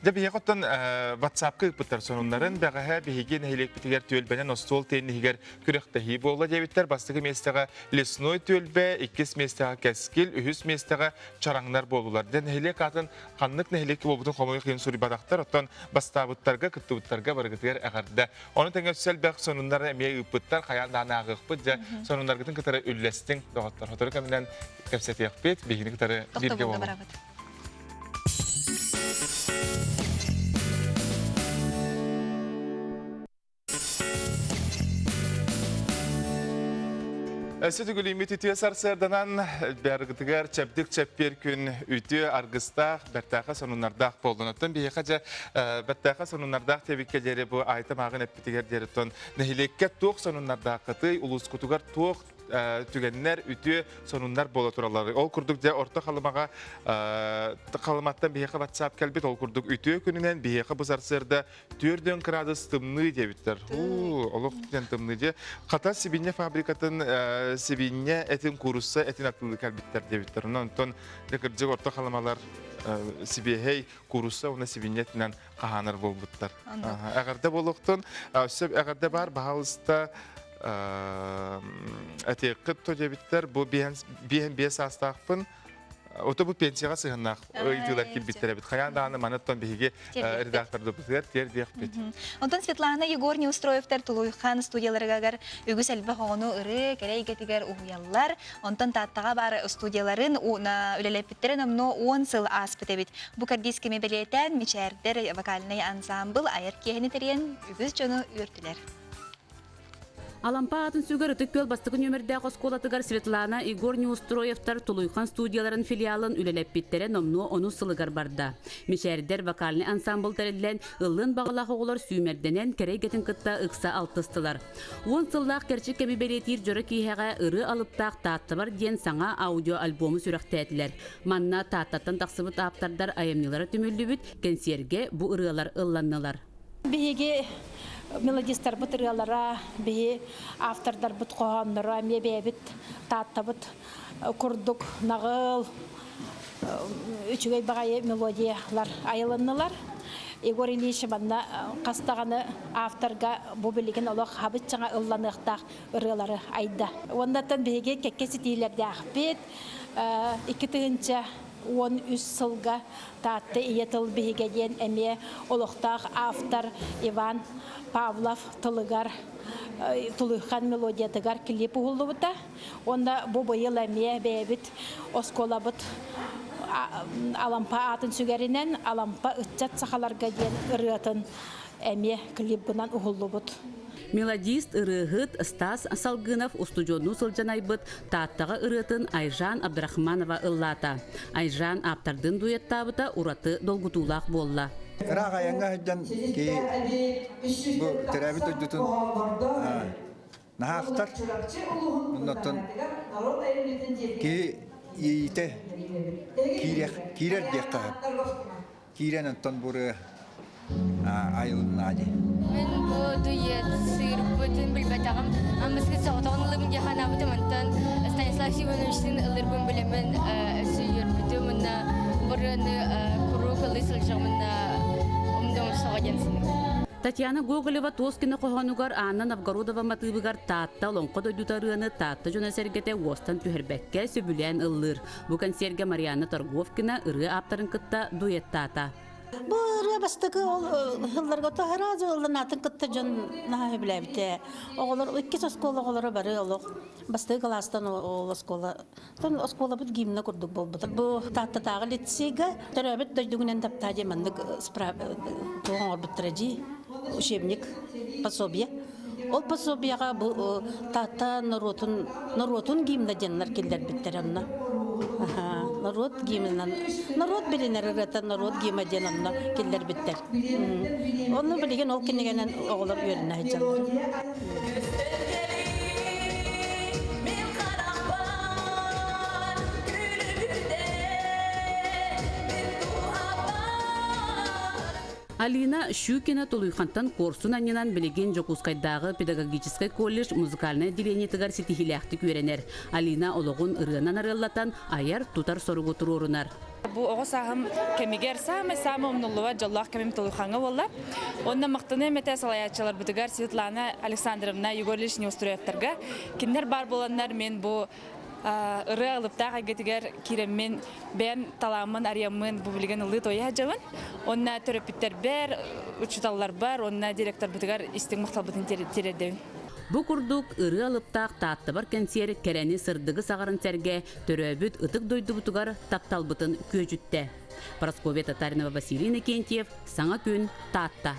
Дьэ биһиэхэ оттон WhatsApp-ка ыыппыттар сонуннарын бэҕэһээ биһиги нэһилиэкпитигэр түөлбэнэн остуол тенниһигэр күрэхтэһии буолла диэбиттэр. Бастакы миэстэҕэ Лесной түөлбэ, иккис миэстэҕэ Кэскил, үһүс миэстэҕэ Чараҥнар буоллулар. Дьэ нэһилиэк аатын ханнык нэһилиэк буолбутун хомойуох иһин суруйбатахтар. Оттон бастаабыттарга, кыттыбыттарга барыгытыгар эҕэрдэ. Ону тэҥэ өссө элбэх сонуннары эмиэ ыыппыттар. Хайаан даҕаны ааҕыахпыт. Дьэ сонуннаргытын кытары үллэстиҥ, доҕоттор. Сотору кэминэн кэпсэтиэхпит, биһигини кытары бииргэ Тохтобулга буолуҥ. барабыт. Өссө түгүлүммүт үтүө сарсыарданан бэргытыгар чэбдик чэппиэр күн үтүө аргыстаах, бэртээхэ сонуннардаах буоллун. Оттон биһиэхэ дьэ бэртээхэ сонуннардаах диэбиккэ диэри бу Айта мааҕын эппитигэр диэри оттон нэһилиэккэ туох сонуннардааххытый, улуускутугар туох түгэннэр, үтүө сонуннар буола тураллар. Ол курдук дьэ Орто Халымаҕа Халыматтан биһиэхэ WhatsApp кэлбит. Ол курдук үтүө күнүнэн биһиэхэ бу сарсыарда 4 градус тымныы диэбиттэр. Уу, олох диэн тымныы дьэ. Хата сибинньэ фабрикатын сибинньэ этин куурусса этин атыылыы кэлбиттэр диэбиттэр. Онон онтон дьэ кырдьык Орто Халымалар сибиэһэй куурусса уонна сибинньэ этинэн хаһаанар буолбуттар. Эҕэрдэ буолуохтун. Өссө эҕэрдэ баар, баһаалыста этиэххит то диэбиттэр. Бу биэһэн биэс саастаахпын. Ото бу пенсияҕа сыһыннаах ыйытыылар киирбиттэр эбит. Хайаан даҕаны манаттан биһиги редактордыбытыгар тиэрдиэхпит. Онтон Светлана Егор Неустроевтар Тулуйхан студияларыгар үгүс элбэх оҕону ырыа кэрэ эйгэтигэр уһуйаллар. Онтон Тааттаҕа баар студияларын үлэлэппиттэрэ номнуо 10 сыл ааспыт эбит. Бу кэрдиис кэми бэлиэтээн Мичээрдэр вокальнай ансаамбыл айар киэһэни тэрийэн үгүс дьону үөртүлэр. Алампа аатын сүгэр Ытык Күөл бастакы нүөмэрдээх оскуолатыгар Светлана Егор Неустроевтар Тулуйхан студияларын филиалын үлэлэппиттэрэ номнуо онус сылыгар барда. Мичээрдэр вокальнай ансаамбыл тэриллэн, ыллыан баҕалаах оҕолор сүүмэрдэнэн, кэрэ эйгэтин кытта ыкса алтыстылар. Уон сыллаах кэрчик кэми бэлиэтиир дьоро киэһэҕэ ырыа алыптаах Тааттабар диэн саҥа аудиоальбому сүрэхтээтилэр. Манна Тааттаттан тахсыбыт ааптардар айымньылара түмүллүбүт, кэнсиэргэ бу ырыалар ылланнылар. Биһиги мелодистарбыт ырыалара, биһи автордарбыт хоһоонноро эмиэ бэйэбит Тааттабыт курдук наҕыл, үчүгэй баҕайы мелодиялар айылыннылар. Егор Ильич манна хас даҕаны авторга бу билигин олох хабыччаҥа ылланыахтаах ырыалары айда. Уоннаттан биһиги кэккэ ситиилэрдээхпит. 2013 сылга Таатта ийэ тыл биһигэ диэн эмиэ олохтоох автор Иван Павлов тылыгар Тулуйхан мелодиятыгар клип уһуллубута. Уонна бу быйыл эмиэ бэйэбит оскуолабыт Алампа аатын сүгэринэн Алампа ыччат сахаларга диэн ырыатын эмиэ клиппынан уһуллубут. Мелодист, ырыаһыт Стас Салгынов устудьуоннуу сылдьан айбыт Тааттаҕа ырыатын Айжан Абдрахманова ыллаата. Айжан ааптардыын дуэттаабыта ураты долгутуулаах буолла. Ыраах айаҥҥа сылдьан киһи бу төрөөбүт дойдутун наһаа ахтар. Оннуттан киһи иэйиитэ киирэр диэххэ сөп. Киирэн онтон бу ырыа айылынна дии. Мин бу дуэт сыырбытын билбэтэҕим. Аммыскы соҕотоҕун ыллыбын диэн санаабытым. Онтон Станислав Семеновичтыын ыллырбын билэммин өссө үөрбүтүм. Уонна бу ырыаны куруук ыллыы сылдьаҕым умдуом суоҕа диэн саныыбын. Татьяна Гоголева туос кино хоһоонугар Анна Новгородова матыыбыгар Таатта олоҥхо дойдута ырыаны Таатта дьоно-сэргэтэ уостан түһэрбэккэ сөбүлээн ыллыыр. Бу кэнсиэргэ Марианна Торговкина ырыа ааптарын кытта дуэттаата. Бу ырыа бастакы ол сылларга сразу ылланаатын кытта дьон наһаа сөбүлээбитэ. Оҕолор иккис оскуола оҕолоро бары олох бастакы кылаастан ол оскуола оскуолабыт гимна курдук буолбута. Бу Тааттатааҕы лицейга төрөөбүт дойдугунан таптаа диэн маннык туох оҥорбуттара дии учебник пособие. Ол пособиеҕа бу Таатта норуотун норуотун гимна диэннэр киллэрбиттэр онно. Норуот гимнынан норуот билинэр ырыата норуот гимна диэн онно киллэрбиттэр. Онно билигин ол кинигэнэн оҕолор үөрэнэ сылдьаллар. Алина Щукина Тулуйхантан куорсун анньынан билигин Дьокуускайдааҕы педагогическай колледж музыкальнай отделениетыгар ситиһиилээхтик үөрэнэр. Алина олоҕун ырыанан арыаллатан айар-тутар соругу туруорунар. Бу оҕо сааһым кэмигэр саамай-саамай умнуллубат дьоллоох кэмим Тулуйхаҥҥа буолла. Онно махтаныам этэ салайааччыларбытыгар Светлана Александровна, Егор Ильич Неустроевтарга. Кинилэр баар буоланнар мен бу ырыа алыптаах эйгэтигэр киирэммин бэйэм талааммын арыйаммын бу билигин ылыы туойа сылдьабын. Уонна төрөппүттэрбэр, учууталларбар уонна директорбытыгар истиҥ махталбытын тириэрдэбин. Бу курдук ырыа алыптаах Тааттабар кэнсиэр кэрэни сырдыгы саҕарын сэргэ төрөөбүт ытык дойдубутугар тапталбытын күөдьүттэ. Парасковья Татаринова, Василий Иннокентьев, Саҥа күн, Таатта.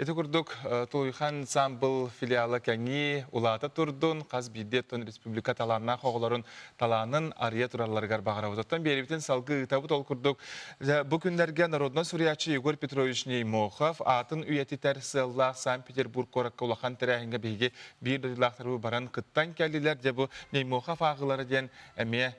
Ити курдук Тулуйхан ансамбл филиала кэҥии, улаата турдун, хас биирдии оттон республика талааннаах оҕолорун талаанын арыйа туралларыгар баҕарабыт. Оттон биэрибитин салгыы ыытабыт. Ол курдук бу күннэргэ народнай суруйааччы Егор Петрович Неймохов аатын үйэтитэр сыаллаах Санкт-Петербург куоракка улахан тэрээһиҥҥэ биһиги биир дойдулаахтарбыт баран кыттан кэллилэр. Дьэ бу Неймохов ааҕыылара диэн эмиэ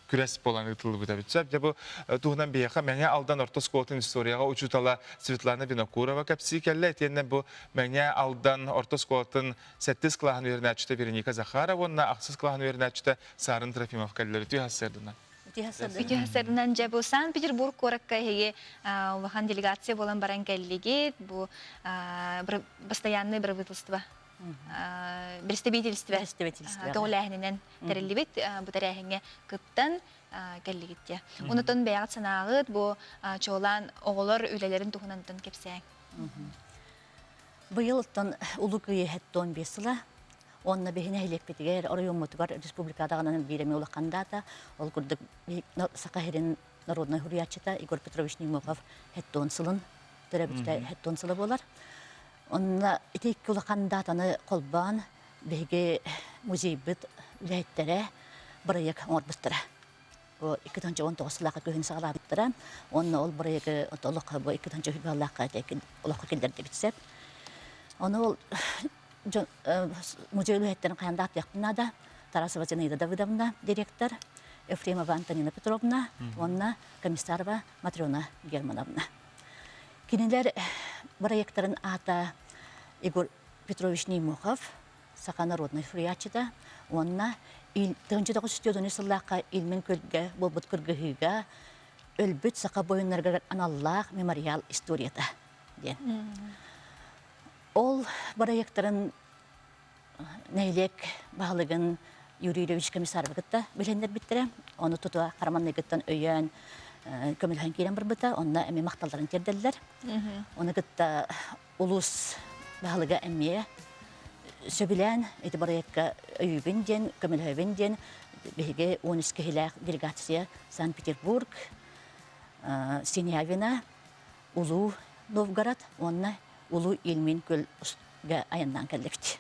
күрэс буолан ыытыллыбыта эбит. Сөп, дьэ бу туһунан биһиэхэ Мэҥэ Алдан орто оскуолатын историяҕа учуутала Светлана Винокурова кэпсии кэллэ. Итиэннэ бу Мэҥэ Алдан орто оскуолатын сэттис кылааһын үөрэнээччитэ Вероника Захарова уонна ахсыс кылааһын үөрэнээччитэ Саарын Трофимов кэллилэр. Үтүө сарсыарданан. Үтүө сарсыарданан дьэ бу Санкт-Петербург куоракка эһиги улахан делегация буолан баран кэллигит. Бу постоянное правительство представительство көҕүлээһининэн тэриллибит бу тэрээһиҥҥэ кыттан кэллигит дьэ. Онутон бэйэҕит санааҕыт бу чуолаан оҕолор үлэлэрин туһунан кэпсээҥ. Быйыл оттон Улуу Кыайыы 75 сыла уонна биһи нэһилиэкпитигэр, оройуоммутугар республикадаҕынан биир эмиэ улахан даата. Ол курдук Саха сирин народнай суруйааччыта Егор Петрович Неймохов 70 сылын төрөөбүтэ 70 сыла буолар. Онно ити икки улахан даатаны холбоон биһиги музейбыт үлэһиттэрэ бырайыак оҥорбуттара. Бу 2019 сыллаахха күһүн саҕалаабыттара. Уонна ол бырайыагы олоххо бу 2020 сыллаахха олоххо киллэрдибит сөп. Ону ол дьон музей үлэһиттэрин хайаан да ааттыахпын наада. Тарасова Зинаида Давыдовна директор, Ефремова Антонина Петровна уонна Комиссарова Матрена Германовна. Кинилэр бырайыактарын аата Егор Петрович Неймохов, саха народнай суруйааччыта уонна 1904 сыллаахха Ильмень күөлгэ буолбут кыргыһыыга өлбүт саха буойуннарыгар аналлаах мемориал историята диэн. Ол бырайыактарын нэһилиэк баһылыгын Юрий Юрьевич Комиссаровы кытта билиһиннэрбиттэрэ. Ону тута Хараманныгыттан өйөөн көмөлөһөн киирэн барбыта. Онно эмиэ махталларын тиэрдэллэр. Ону кытта улуус баһылыга эмиэ сөбүлээн ити бырайыакка өйүүбүн диэн, көмөлөһөбүн диэн биһиги 13 киһилээх делегация Санкт-Петербург, Синявина, Улуу Новгород уонна Улуу Ильмень күөлгэ айаннаан кэллибит.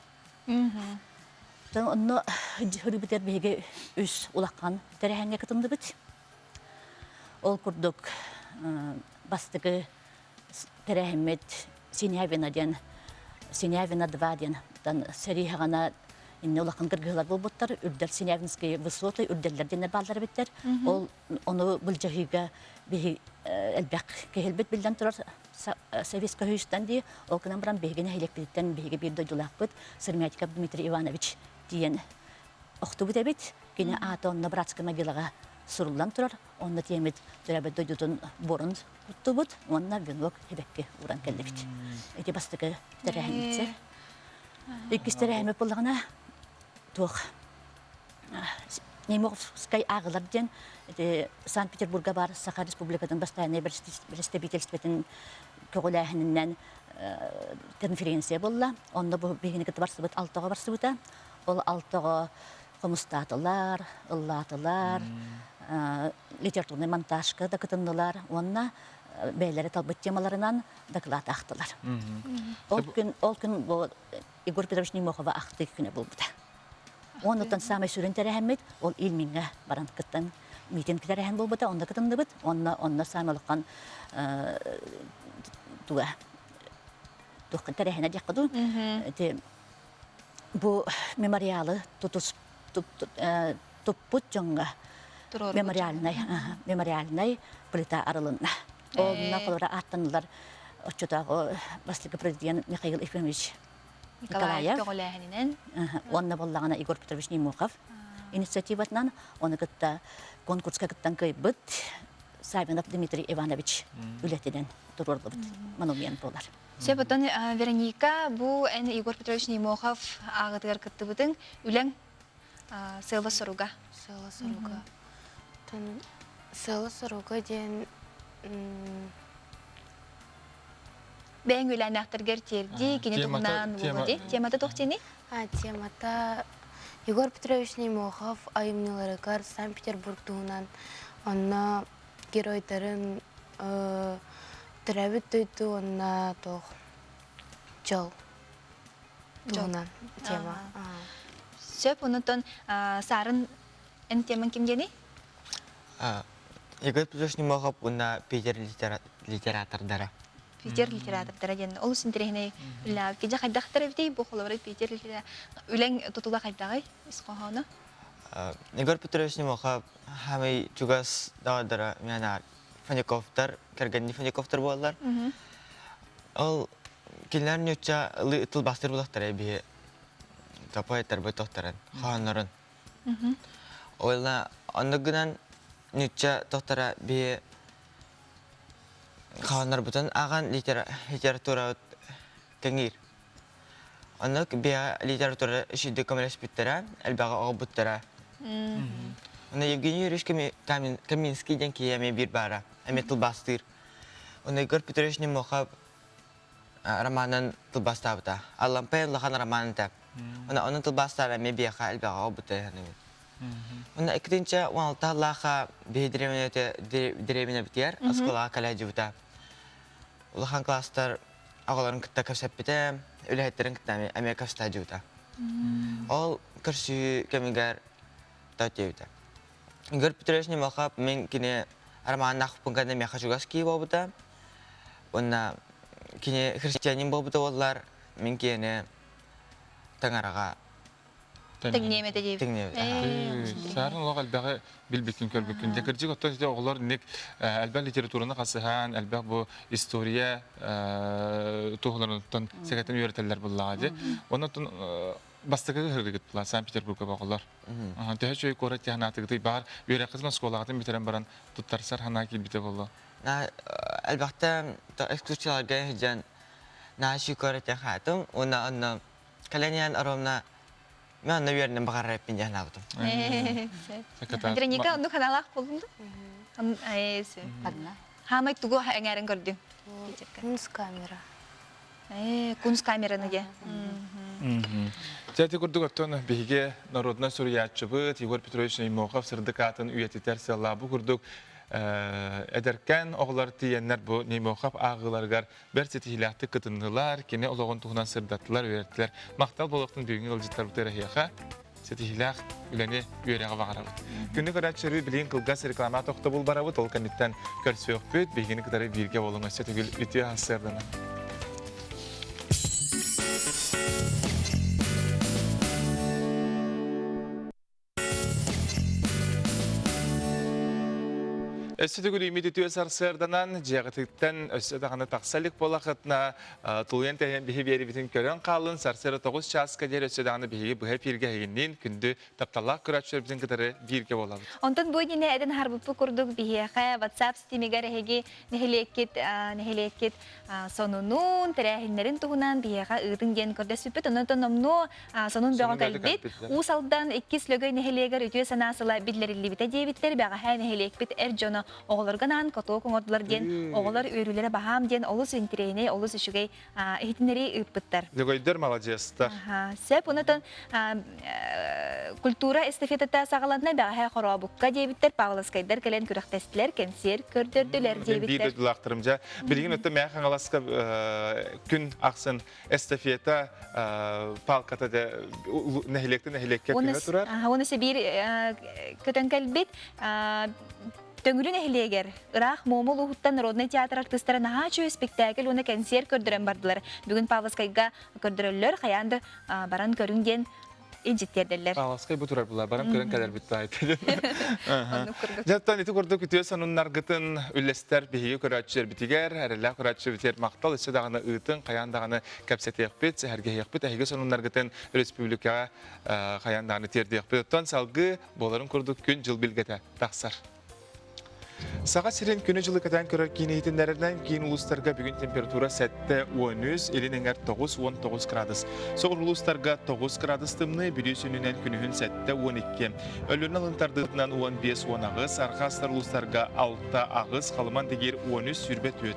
Онно хөрүбүтэр биһиги үс улахан тэрээһиҥҥэ кытынныбыт. Ол курдук бастакы тэрээһиммит Синявина диэн Синявина 2 диэн сэрии хаҕана инне улахан кыргыһыылар буолбуттар үрдэл Синявинские высоты үрдэллэр диэннэр бааллар эбиттэр. Ол ону былдьаһыыга биһи элбэх киһилбит биллэн турар Советскай Союзтан дии, ол гынан баран биһиги нэһилиэкпититтэн биһиги биир дойдулаахпыт Сырмятиков Дмитрий Иванович тиийэн охтубут эбит. Кини аата онно братскай могилаҕа суруллан турар. Онно тиэмит төрөөбүт дойдутун буорун куттубут уонна венок сибэкки ууран кэллибит. Ити бастакы тэрээһиммит. Иккис тэрээһиммит буоллаҕына туох Немовскай ааҕылар диэн Санкт-Петербурга баар Саха Республикатын бастайааннай бэрэстэбиитэлистибэтин көҕүлээһининэн конференция буолла. Онно бу биһигини кытта барсыбыт алтаҕа барсыбыта. Ол алтаҕа хомустаатылар, ыллаатылар, литературнай монтажка да кытыннылар уонна бэйэлэрэ талбыт темаларынан доклад аахтылар. Ол күн ол күн бу Егор Петрович Немохова ахтыы күнэ буолбута. Оннуттан саамай сүрүн тэрээһиммит ол Ильмиҥҥэ баран кыттан митинг тэрээһин буолбута, онно кытынныбыт. Онно онно саамай улахан туга туох тэрээһинэ диэххэ дуу. Ити бу мемориалы тутус туппут дьоҥҥо мемориальнай мемориальнай плита арылынна. Онно холобура ааттанылар оччотооҕу бастакы президент Михаил Ефимович Николаев көҕүлээһининэн уонна буоллаҕына Егор Петрович Немухов инициативатынан ону кытта конкурска кыттан кыайбыт Савинов Дмитрий Иванович үлэтинэн туруоруллубут монумент буолар. Сөп, оттон Вероника, бу эн Егор Петрович Немохов ааҕытыгар кыттыбытыҥ, үлэҥ сыала-соруга? Сыала-соруга. Сыала-соруга диэн Бэйэҥ үөлээннээхтэргэр тиэрдии, кини туһунан буолуо дии. Темата туох диэний? А, темата Егор Петрович Немохов айымньыларыгар Санкт-Петербург туһунан онно геройдарын төрөөбүт дойду уонна туох дьол туһунан тема. Сөп, онутон Саарын эн темаҥ ким диэний? Егор Петрович Немохов уонна Питер литератордара. Питер литератордара диэн олус интэриэһинэй үлэлээбит. Киһи хайдахтар эбитий бу холобура Питер үлэҥ тутула хайдаҕый ис хоһооно? Егор Петрович Немохов хамай чугас доҕордоро миэнэ Фоняковтар, кэргэнни Фоняковтар буоллар. Ол кинилэр ньучча тылбаастыр булахтара биһи поэттарбыт тохторун, хоһооннорун. Уонна оннук гынан ньучча тохтора биһи хоһооннорбутун ааҕан литературабыт кэҥиир. Оннук биһи литература үчүгдүк көмөлөспүттэрэ, элбэҕи оҕобуттара. Онно Евгений Юрьевич Каминский диэн киһи эмиэ биир баара, эмиэ тылбаастыыр. Онно Егор Петрович Немохов романын тылбаастаабыта. Аллампай улахан роман этэ. Онно онон тылбаастаара эмиэ биһиэхэ элбэҕи оҕобуттара саныыбын. Онно иккитинчэ 16 сыллаахха биһи дэриэбинэбитигэр оскуолаҕа кэлэ Улахан класстар оҕолорун кытта кэпсэппитэ, үлэһиттэрин кытта эмиэ кэпсэтэ Ол көрсүһүү кэмигэр диэбитэ. Игорь Петрович Немохов мин кини романнаахпын кэннэ миэхэ чугас киһи буолбута. Уонна кини христианин буолбута буоллар, мин киһини таҥараҕа Тэҥниэм этэ диэбит. Саарын олох элбэҕи билбиккин көрбүккүн. Дьэ кырдьык оттон ити оҕолор ник элбэх литератураны хасыһан, элбэх бу история туһуларыттан сэгэтин үөрэтэллэр буллаҕа дии. Онон бастакы ыһырыгыт була Санкт-Петербурга оҕолор. Төһө үчүгэй куорат тиһанаатыгытый баар үөрэххитин оскуолаҕытын бүтэрэн баран туттарсар санаа киирбитэ буолуо. Элбэхтэ экскурсияларга сылдьан наһаа үчүгэй куорат хаатым уонна онно Кэлэн иһэн оромна мен онно үөрэнэн баҕарар эппин диэн санаабытым. Вероника, оннук ханаалаах буоллун да? Хаамай тугу эҥээрин көрдүҥ? Кунсткамера. Кунсткамераны дьэ. Дьэ ити курдук оттон биһиги народнай суруйааччыбыт Егор Петрович Неймохов сырдык аатын үйэтитэр сыаллаах бу курдук эдэркээн оҕолор тиийэннэр бу Неймохов ааҕыыларыгар бэрт ситиһиилээхтик кытыннылар, кини олоҕун туһунан сырдаттылар, үөрэттилэр. Махтал буолуохтун бүгүҥҥү ыалдьыттарбытыгар эһиэхэ ситиһиилээх үлэни, үөрэҕи баҕарабыт. Күнү көрөөччүлэрбит билигин кылгас реклама тохтобул барабыт, ол кэнниттэн көрсүөхпүт, биһигини кытары бииргэ буолуҥ өссө төгүл үтүө сарсыарданан. Өссө төгүл үүммүт үтүө сарсыарданан дьиэҕититтэн өссө даҕаны тахса илик буолахытына тулуйан тэһэн биһи биэрибитин көрөн хаалын сарсыарда 9 чааска диэри өссө даҕаны биһиги быһа эфиргэ эһигинниин күндү тапталлаах көрөөччүлэрбитин кытары бииргэ буолабыт. Онтон бу иннинэ этэн аһарбыппыт курдук биһиэхэ WhatsApp ситимигэр эһиги нэһилиэккит нэһилиэккит сонунун, тэрээһиннэрин туһунан биһиэхэ ыытыҥ диэн көрдөспүппүт. Онон номнуо сонун бөҕө кэлбит. Уус Алдан иккис Лөгөй нэһилиэгэр үтүө санаа сыла биллэриллибитэ диэбиттэр. Бэҕэһээ нэһилиэкпит эр дьоно. онно оҕолорго анаан каток оҥордулар диэн оҕолор үөрүүлэрэ баһаам диэн олус интэриэһинэй, олус үчүгэй иһитиннэрии ыыппыттар. Лөгөйдөр маладьыастар. Сөп, онотон культура эстафетата саҕаланна бэҕэһээ Хорообукка диэбиттэр, Павловскайдар кэлэн күрэхтэстилэр, кэнсиэр көрдөрдүлэр диэбиттэр. Биир дойдулаахтарым дьэ. Билигин өттө Мээх Хаҥаласка күн ахсын эстафета палката дэ нэһилиэктэн нэһилиэккэ көһө турар. Оны Сибиир көтөн кэлбит Төҥүлү нэһилиэгэр ыраах Муома улууһуттан народнай театр артыыстара наһаа үчүгэй спектакль уонна кэнсиэр көрдөрөн бардылар. Бүгүн Павловскайга көрдөрөллөр, хайаан да баран көрүҥ диэн илдьит тиэрдэллэр. Павловскай бу турар була, баран көрөн кэлэрбит таайта. Дьэттэн ити курдук үтүө сонуннаргытын үллэстэр биһиги көрөөччүлэрбитигэр, эрэллээх көрөөччүлэрбитигэр махтал өссө даҕаны ыытын, хайаан даҕаны кэпсэтиэхпит, сэһэргэһиэхпит, эһиги сонуннаргытын республикаҕа хайаан даҕаны тиэрдиэхпит. Оттон салгыы буоларын курдук күн-дьыл билгэтэ тахсар. Саха сирин күнү-дьылы кэтээн көрөр киин иһитиннэрэринэн киин улуустарга бүгүн температура 7-13, илин эҥэр 9-19 градус. Соҕуруу улуустарга 9 градус тымныы, Бүлүү сүнньүнэн күнүһүн 7-12. Өлүөнэ алын тардыытынан 15-18, арҕаа сытар улуустарга 6-8, Халыман Дигир 13-24.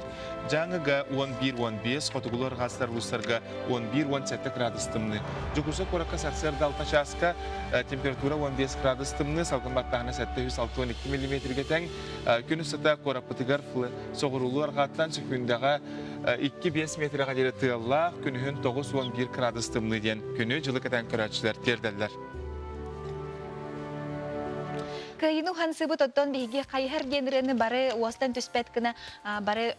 Дьааҥыга 11-15, хотугулуу арҕаа сытар улуустарга 11-17 градус тымныы. Дьокуускай куоракка сарсыарда 6 чааска температура 15 градус тымныы, салгын баттааһына 762 миллиметргэ тэҥ. Күн устата куораппытыгар соҕуруулуу арҕааттан сөкүүндэҕэ 2-5 метрэҕэ диэри тыаллаах, күнүһүн 9-11 градус тымныы диэн күнү дьылы кэтээн көрөөччүлэр тиэрдэллэр. Кыайыыны уһансыбыт оттон биһиги хайыһар диэн ырыаны бары уостан түспэт гына бары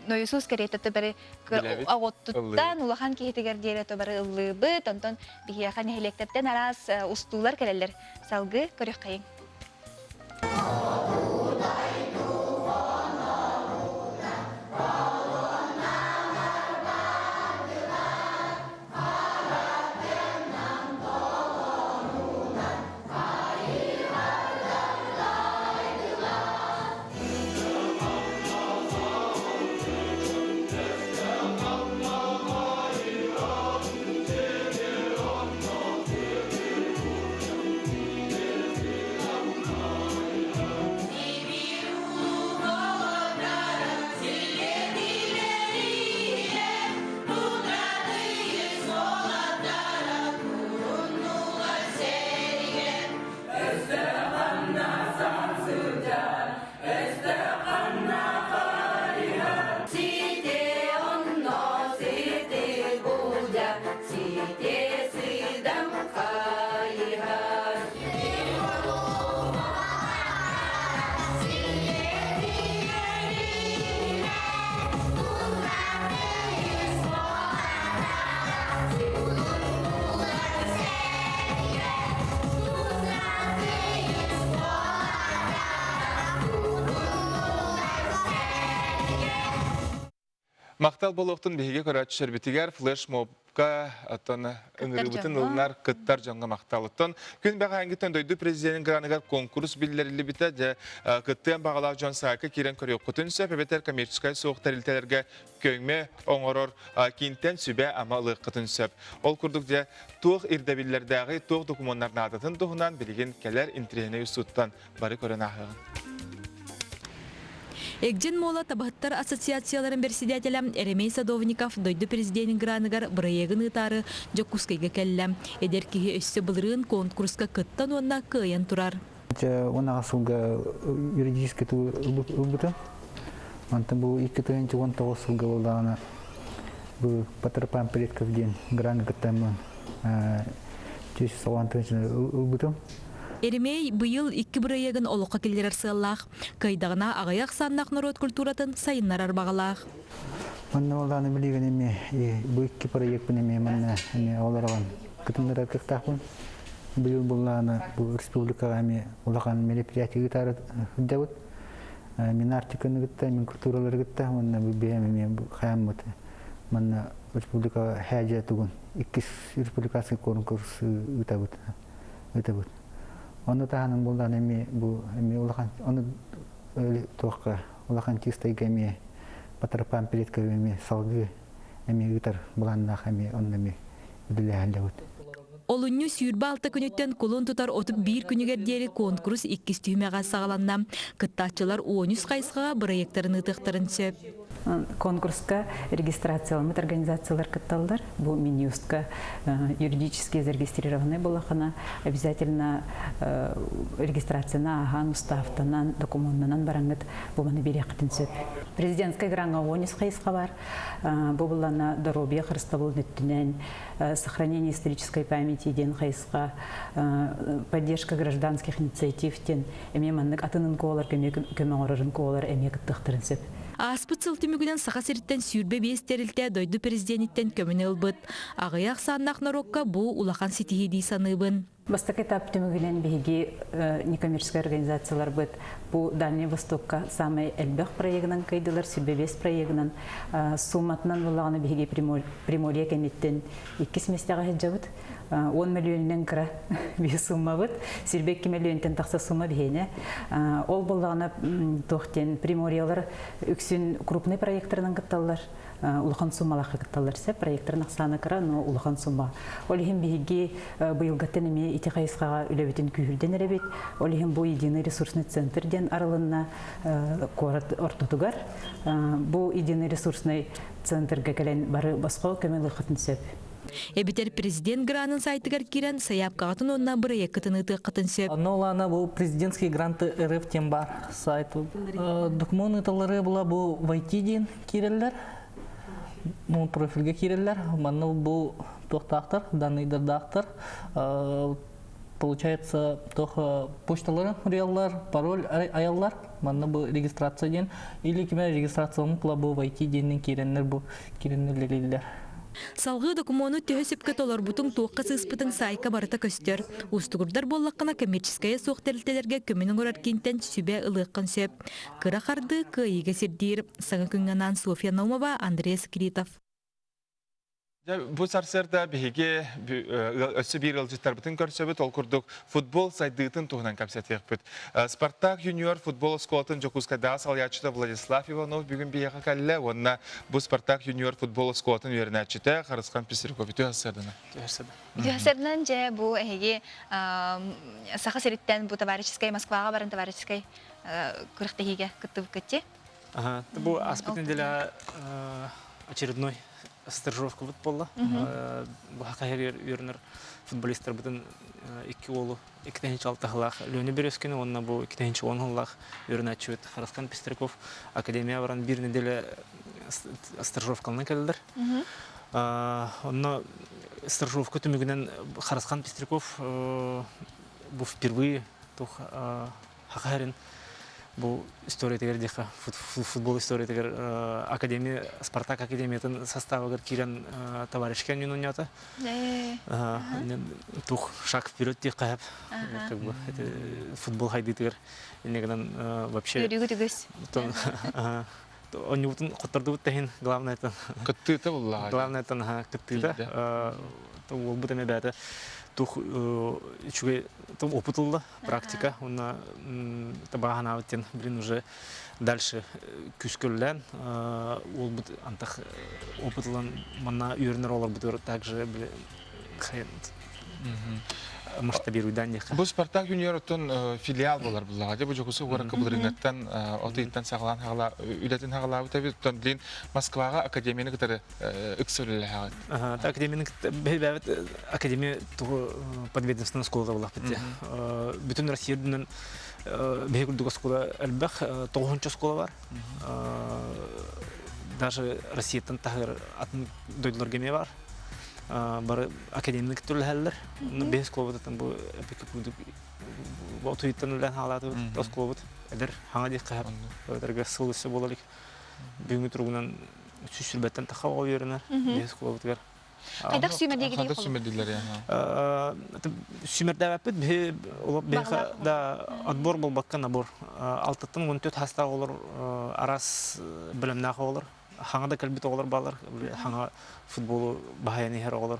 нойусуус кэриэтэ бары оҕоттуттан улахан киһитигэр диэри бары ыллыыбыт. Онтон биһиэхэ нэһилиэктэртэн араас устуулар кэлэллэр. Салгыы көрүөххэйиҥ. Махтал буолуохтун биһиги көрөөччүлэрбитигэр флешмобка оттон ыҥырыыбытын ылынар кыттар дьоҥҥо махтал. Оттон күн бэҕэһээҥҥиттэн дойду президенин граныгар конкурс биллэриллибитэ дьэ кыттыан баҕалаах дьон саайка киирэн көрүөххүтүн сөп эбэтэр коммерческай суох тэрилтэлэргэ көмө оҥорор киинтэн сүбэ-ама ылыаххытын сөп. Ол курдук дьэ туох ирдэбиллэрдээҕи, туох докумуоннар наадатын туһунан билигин кэлэр интэриэһинэй устууттан бары көрөн ааһыаҕын. Эгдьин Мола табаһыттар ассоциацияларын бэрэссэдээтэлэ Еремей Садовников дойду президенин граныгар бырайыагын ыытаары Дьокуускайга кэллэ. Эдэр киһи өссө былырыын конкурска кыттан уонна кыайан турар. Уон сылга юридический ылбытым. Онтон бу 2019 сылга буоллаҕына бу Патрапан Предков диэн гранга кыттаммын ылбытым. Еремей быйыл икки бырайыагын олоххо киллэрэр сыаллаах. Кыайдаҕына аҕыйах ахсааннаах норуот культуратын сайыннарар баҕалаах. Манна буоллаҕына билигин эмиэ бу икки проекпын эмиэ манна эмиэ олорон кытыннарар кыахтаахпын. Быйыл буллаҕына бу республикаҕа эмиэ улахан мероприятие ыытаары сылдьабыт. Мин Арктиканы кытта, мин культуралары кытта уонна бу бэйэм эмиэ хайаммыт манна республикаҕа хээдьэ тугун иккис республиканский конкурс ыытабыт ыытабыт. Ону таһынан буллаҕына эмиэ бу эмиэ улахан ону туохха улахан чистайга эмиэ Патрапан плиткага эмиэ салгыы эмиэ ыытар былааннаах эмиэ онно эмиэ үлэлэһэллэбит. Олунньу 26 күнүттэн кулун тутар 31 күнүгэр диэри конкурс иккис түһүмэҕэ саҕаланна. Кыттааччылар 13 хайысхаҕа бырайыактарын ыытыахтарын сөп. Конкурска регистрацияламмыт организациялар кытталлар. Бу Минюстка юридически зарегистрированный буоллахына обязательно регистрацияны ааһан, уставтанан, докумуоннанан бараҥҥыт бу маны биэриэххитин сөп. Президентскай граҥҥа 13 хайысха бар. Бу буллана доруобуйа харыстабылын өттүнэн, сохранение исторической памяти диэн хайысха, поддержка гражданских инициатив диэн эмиэ маннык атын НКОлар көмө оҥорор НКОлар эмиэ кыттыахтарын сөп. Ааспыт сыл түмүгүнэн Саха сириттэн 25 тэрилтэ дойду президениттэн көмөнү ылбыт. Аҕыйах ахсааннаах норуокка бу улахан ситиһии дии саныыбын. Бастакы этап түмүгүнэн биһиги некоммерческай организацияларбыт бу Дальний Востокка самай элбэх проегынан кыайдылар, сүрбэбиэс проегынан сумматынан буллаҕына биһиги Приморье кэнниттэн иккис миэстэҕэ сылдьабыт. 10 мөлүйүөнүнэн кыра биир суммабыт. Сирбэ 2 мөлүйүөнтэн тахса сумма биһиэнэ. Ол буоллаҕына туох диэн Приморьелар үксүн крупный проекторынан кытталлар. Улахан суммалаахха кытталлар сөп. Проекторын ахсаана кыра, но улахан сумма. Ол иһин биһиги быйылгаттан эмиэ ити хайысхаҕа үлэбитин күүһүрдэн эрэбит. Ол иһин бу единый ресурсный центр диэн арылынна куорат ортотугар. Бу единый ресурсный центрга кэлэн бары босхо көмө ылыаххытын сөп. Эбэтэр президент гранын сайтыгар киирэн сайаапкаҕытын уонна бырайыаккытын ыытыаххытын сөп. Онно улаана бу президентский гранты РФ диэн бар сайт. Документ ыыталлары була бу войти диэн киирэллэр. Ну, профильга киирэллэр. Манна бу туохтаахтар, данныйдардаахтар. Получается, тох почталарын хуруйаллар, пароль айаллар. Манна бу регистрация диэн. Или киме регистрацияны кыла бу войти диэннен киирэннэр бу киирэннэр үлэлииллэр. Салгыы докумуону төһө сөпкө толорбутуҥ, туохха сыыспытыҥ саайка барыта көстөр. Уустугурдар буоллаххына, коммерческайа суох тэрилтэлэргэ көмөнү оҥорор киинтэн сүбэ ылыаххын сөп. Кыра хардыы кыайыыга сирдиир. Саҥа күҥҥэ анаан Софья Наумова, Андрей Скритов. Бу сарсыарда биһиги өссө биир ыалдьыттарбытын көрсөбүт. Ол курдук футбол сайдыытын туһунан кэпсэтиэхпит. Спартак юниор футбол оскуолатын Дьокуускайдааҕы салайааччыта Владислав Иванов бүгүн биһиэхэ кэллэ уонна бу Спартак юниор футбол оскуолатын үөрэнээччитэ Харысхан Пестряков үтүө сарсыардана. Үтүө сарсыарданан дьэ бу эһиги Саха сириттэн бу товарищескай Москваҕа баран товарищескай күрэхтэһиигэ кыттыбыккыт Ага, бу аспыт неделя очередной стажировкабыт буолла. Бу хахайыр үөрэнэр футболисттарбытын икки уолу 2006 сыллаах Леонид Березкин уонна бу 2010 сыллаах үөрэнээччибит Харасхан Пестряков академия баран биир неделя стажировкалынан кэллилэр. Онно стажировка түмүгүнэн Харасхан Пестряков бу впервые тух Хахарин бу историятыгар диэхэ футбол историятыгар академия Спартак академиятын составыгар киирэн товарищка ньун оонньоото. Тух шаг вперед диэххэ как бы футбол хайдыытыгар инне гынан вообще Өрүгү Онньубутун хоттордубут тэһин главное это кыттыыта буллаҕа. Главное это кыттыыта. Уолбут эмэ бэйэтэ тух үчүгэй опыт ылла практика уонна табааһынаабыт диэн блин уже дальше күскөллөөн уолбут антах опыт ылан манна үөрэнэр олорбутугар также масштабируйдан диэххэ. Бу Спартак юниор оттон филиал болар буллаҕа. Дьэ бу Дьокуускай куоракка былырыыҥҥаттан от ыйыттан саҕалаан хаҕала үлэтин хаҕалаабыт эбит. Оттон билин Москваҕа академияны кытары ыкса үлэлэһэҕит. Академияны бэйбэбит академия тугу подведомственная школа буллахпыт дии. Бүтүн Россия үрдүнэн биһи курдук оскуола элбэх, тоҕуһунча оскуола бар. Даже Россияттан таһыгар атын дойдуларга эмиэ бар. Бары академияны кытта үлэлэһэллэр. Биһи оскуолабытыттан бу отуйуттан үлэлээн хаалаатыбыт оскуолабыт эдэр хаҥа диэххэ сөп. Сыл өссө буола илик. Бүгүҥҥү туругунан сүүс сүүрбэттэн тахха оҕо үөрэнэр биһи оскуолабытыгар. Хайдах сүүмэрдиигитий Хайдах сүүмэрдииллэр Сүүмэрдээбэппит биһи биһиэхэ да отбор буолбакка набор. Алтаттан 14 саастаах оҕолор араас бэлэмнээх оҕолор. Хаҥа да кэлбит оҕолор бааллар. Хаҥа футболу баһайан иһэр оҕолор.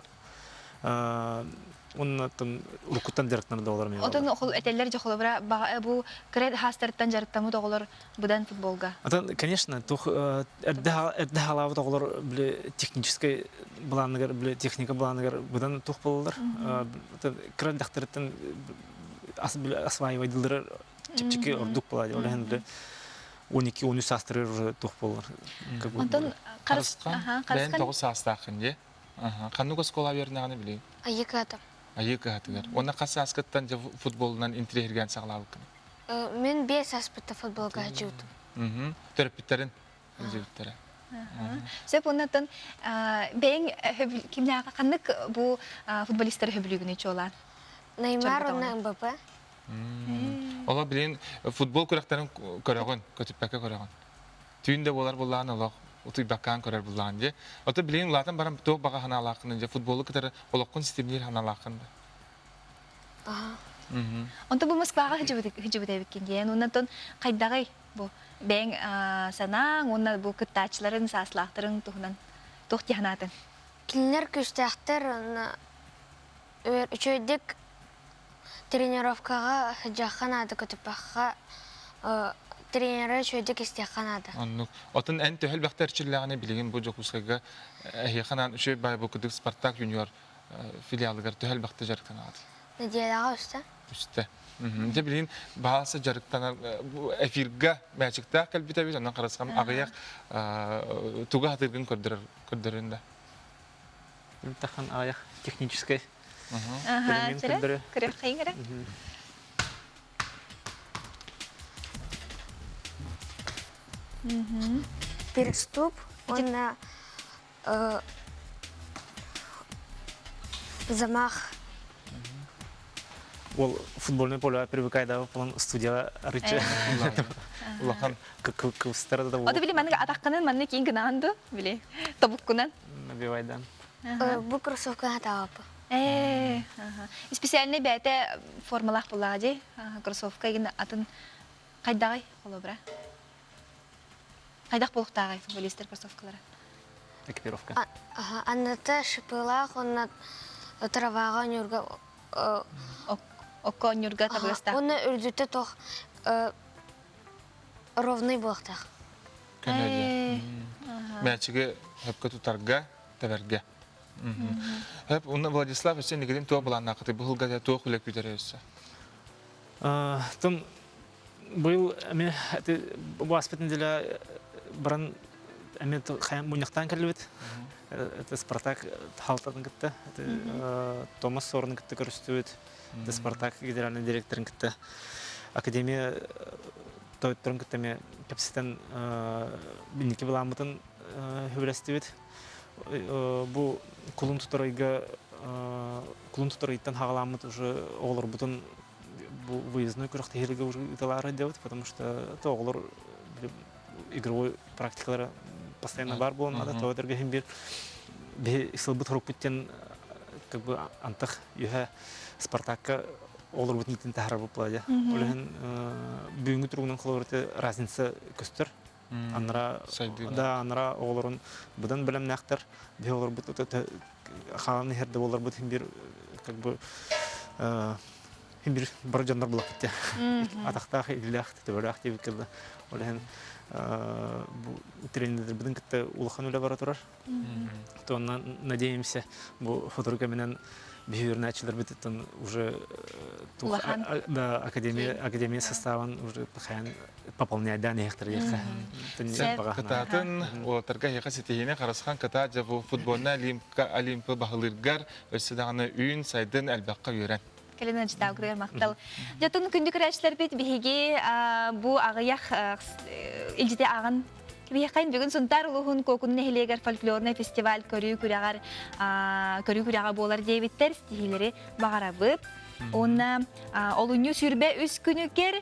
Уонна там уруккуттан дьарыктанар да оҕолор эмиэ Отон этэллэр дьэ холобура бу кыра хаастарыттан дьарыктаммыт оҕолор быдан футболга. Атын, конечно, тух эрдэ эрдэ халаабыт оҕолор били техническэй былааныгар, били техника былааныгар быдан тух болалар. Кыра дьахтарыттан осваивайдылар чэпчэки ордук буолар. Ол иһин били 12-13 саастарыгар уже тух болар. Онтон Харысхан, бэйэн 9 саастааххын дии. Ханнык оскуола үөрэнэҕини билигин? Айыы кыһата. Айыы кыһатыгар. Уонна хас сааскыттан дьэ футболунан интириэһиргээн саҕалаабыккын? Мин 5 сааспыттан футболга сылдьыбытым. Төрөппүттэрин илдьибиттэрэ. Сөп оннуттан бэйэҥ кимнээҕи ханнык бу футболистары сөбүлүүгүнүй чуолаан? Неймар уонна МБП. Олох билигин футбол күрэхтэрин көрөҕүн, көтүппэккэ көрөҕүн. Түүн да буолар буллаан олох утуйбаккаан көрөр буллаан дии. Ото билигин улаатан баран туох баҕа санаалааххын дьэ футболу кытары олоххун ситимниир санаалааххын да? Онтон бу Москваҕа сылдьыбыт эбиккин диэн. Оннотон хайдаҕый бу бэйэҥ санааҥ уонна бу кыттааччыларыҥ, сааслаахтарыҥ туһунан туох дии санаатыҥ? Кинилэр күүстээхтэр уонна үчүгэйдик тренировкаҕа сылдьыахха наада, көтүппэххэ тренеры үчүгэйдик истиэххэ наада. Оннук. Отон эн төһө элбэхтэ эрчиллэҕиний билигин бу Дьокуускайга эһиэхэ анаан үчүгэй баай бу кудук Спартак юниор филиалыгар төһө элбэхтэ дьарыктанаҕыт? Нэдиэлэҕэ үстэ. Үстэ. Дьэ билигин баалса дьарыктанар эфирга мээчиктээх кэлбит эбит, онон харысхам аҕыйах тугу хатыыргын көрдөрөр көрдөрүн да. Тахан аҕыйах техническэй көрдөрө. Көрөххейин эрэ. Переступ уонна Замах. Ол футбольное поле привыкай да полон студия рычы. Улахан кылыстара да Ото били маннык атаххынан манны киин гынаан ду били тобуккунан. Набивайдан. Бу кроссовка хатаапы. Э, специальный бэйэтэ формалаах буллаҕа дии. Кроссовка игин атын хайдаҕый холобура? Хайдах буолуохтааҕый футболистар кроссовкалара? Экипировка. Анната шипылаах уонна траваҕа онньуурга Окко онньуурга табыгастаах. Уонна үрдүтэ тох ровный буолуохтаах. Көнө Мээчиги хөпкө тутарга, тэбэргэ. Хөп, уонна Владислав өссө инникитин туох былааннааххытый? Бу сылга туох үлэ күүтэрэ өссө? Тым Быйыл эмиэ бу ааспыт неделя баран эмиэ мунньахтаан кэллибит. Это Спартак халтатын кытта, Томас Сорны кытта көрүстүбүт. Это Спартак генеральный директорын кытта. Академия тойтторун кытта эмиэ кэпсэтэн инники былааммытын хүбүлэстибит. Бу кулун тутар ыйга кулун тутар ыйтан хаҕаламмыт уже оҕолорбутун бу выездной күрэхтэһиилэргэ уже ыыталаары сылдьабыт, потому что это оҕолор игровой практикалара постоянно бар буолан надо, то өтөргө иһин бир биһи сылбыт хорукпут диэн как бы антах үһэ Спартакка оҕолорбутун итин таһаарар буолла Ол иһин бүгүҥҥү туругунан холобур разница көстөр. Анара да анара оҕолорун быдан бэлэмнээхтэр. Биһи оҕолорбут хаалан иһэр да буоларбыт иһин бир как бы иһин бир бары дьоннор булаппыт те атахтаах илилээх төбөлөөх диэбит кылла ол иһин бу тренердэрбитин кытта улахан үлэ бара турар то надеемся бу сотору кэминэн биһи үөрэнээччилэрбититтэн уже да академия академия составын уже пахайан пополняйдаан иһэхтэр Кытаатын уолаттарга эһиэхэ ситиһиини Харысхан кытаа дьэ бу футбольнай олимпка олимпы баһылыыргар өссө даҕаны үүн сайдын элбэххэ үөрэн. Кэлин ыалдьытаабыкытыгар махтал. Дьотун күндү көрөөччүлэрбит биһиги бу аҕыйах илдьити ааҕан Кибиэххайын бүгүн Сунтаар улууһун Куокуну нэһилиэгэр фольклорнай фестиваль көрүү күрэҕэр көрүү күрэҕэ буолар диэбиттэр ситиһиилэри баҕарабыт. Уонна олунньу 23 күнүгэр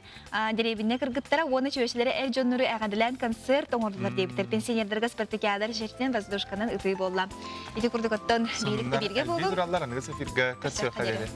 дэриэбинэ кыргыттара уонна чүөчэлэрэ эр дьоннору эҕэрдэлээн концерт оҥордулар диэбиттэр. Пенсионердарга спартакиадар чэрчитинэн воздушканан ытыы буолла. Ити курдук оттон бииргэ бииргэ буолуҥ. Тураллар аныгы эфиргэ көрсүөххэ диэри.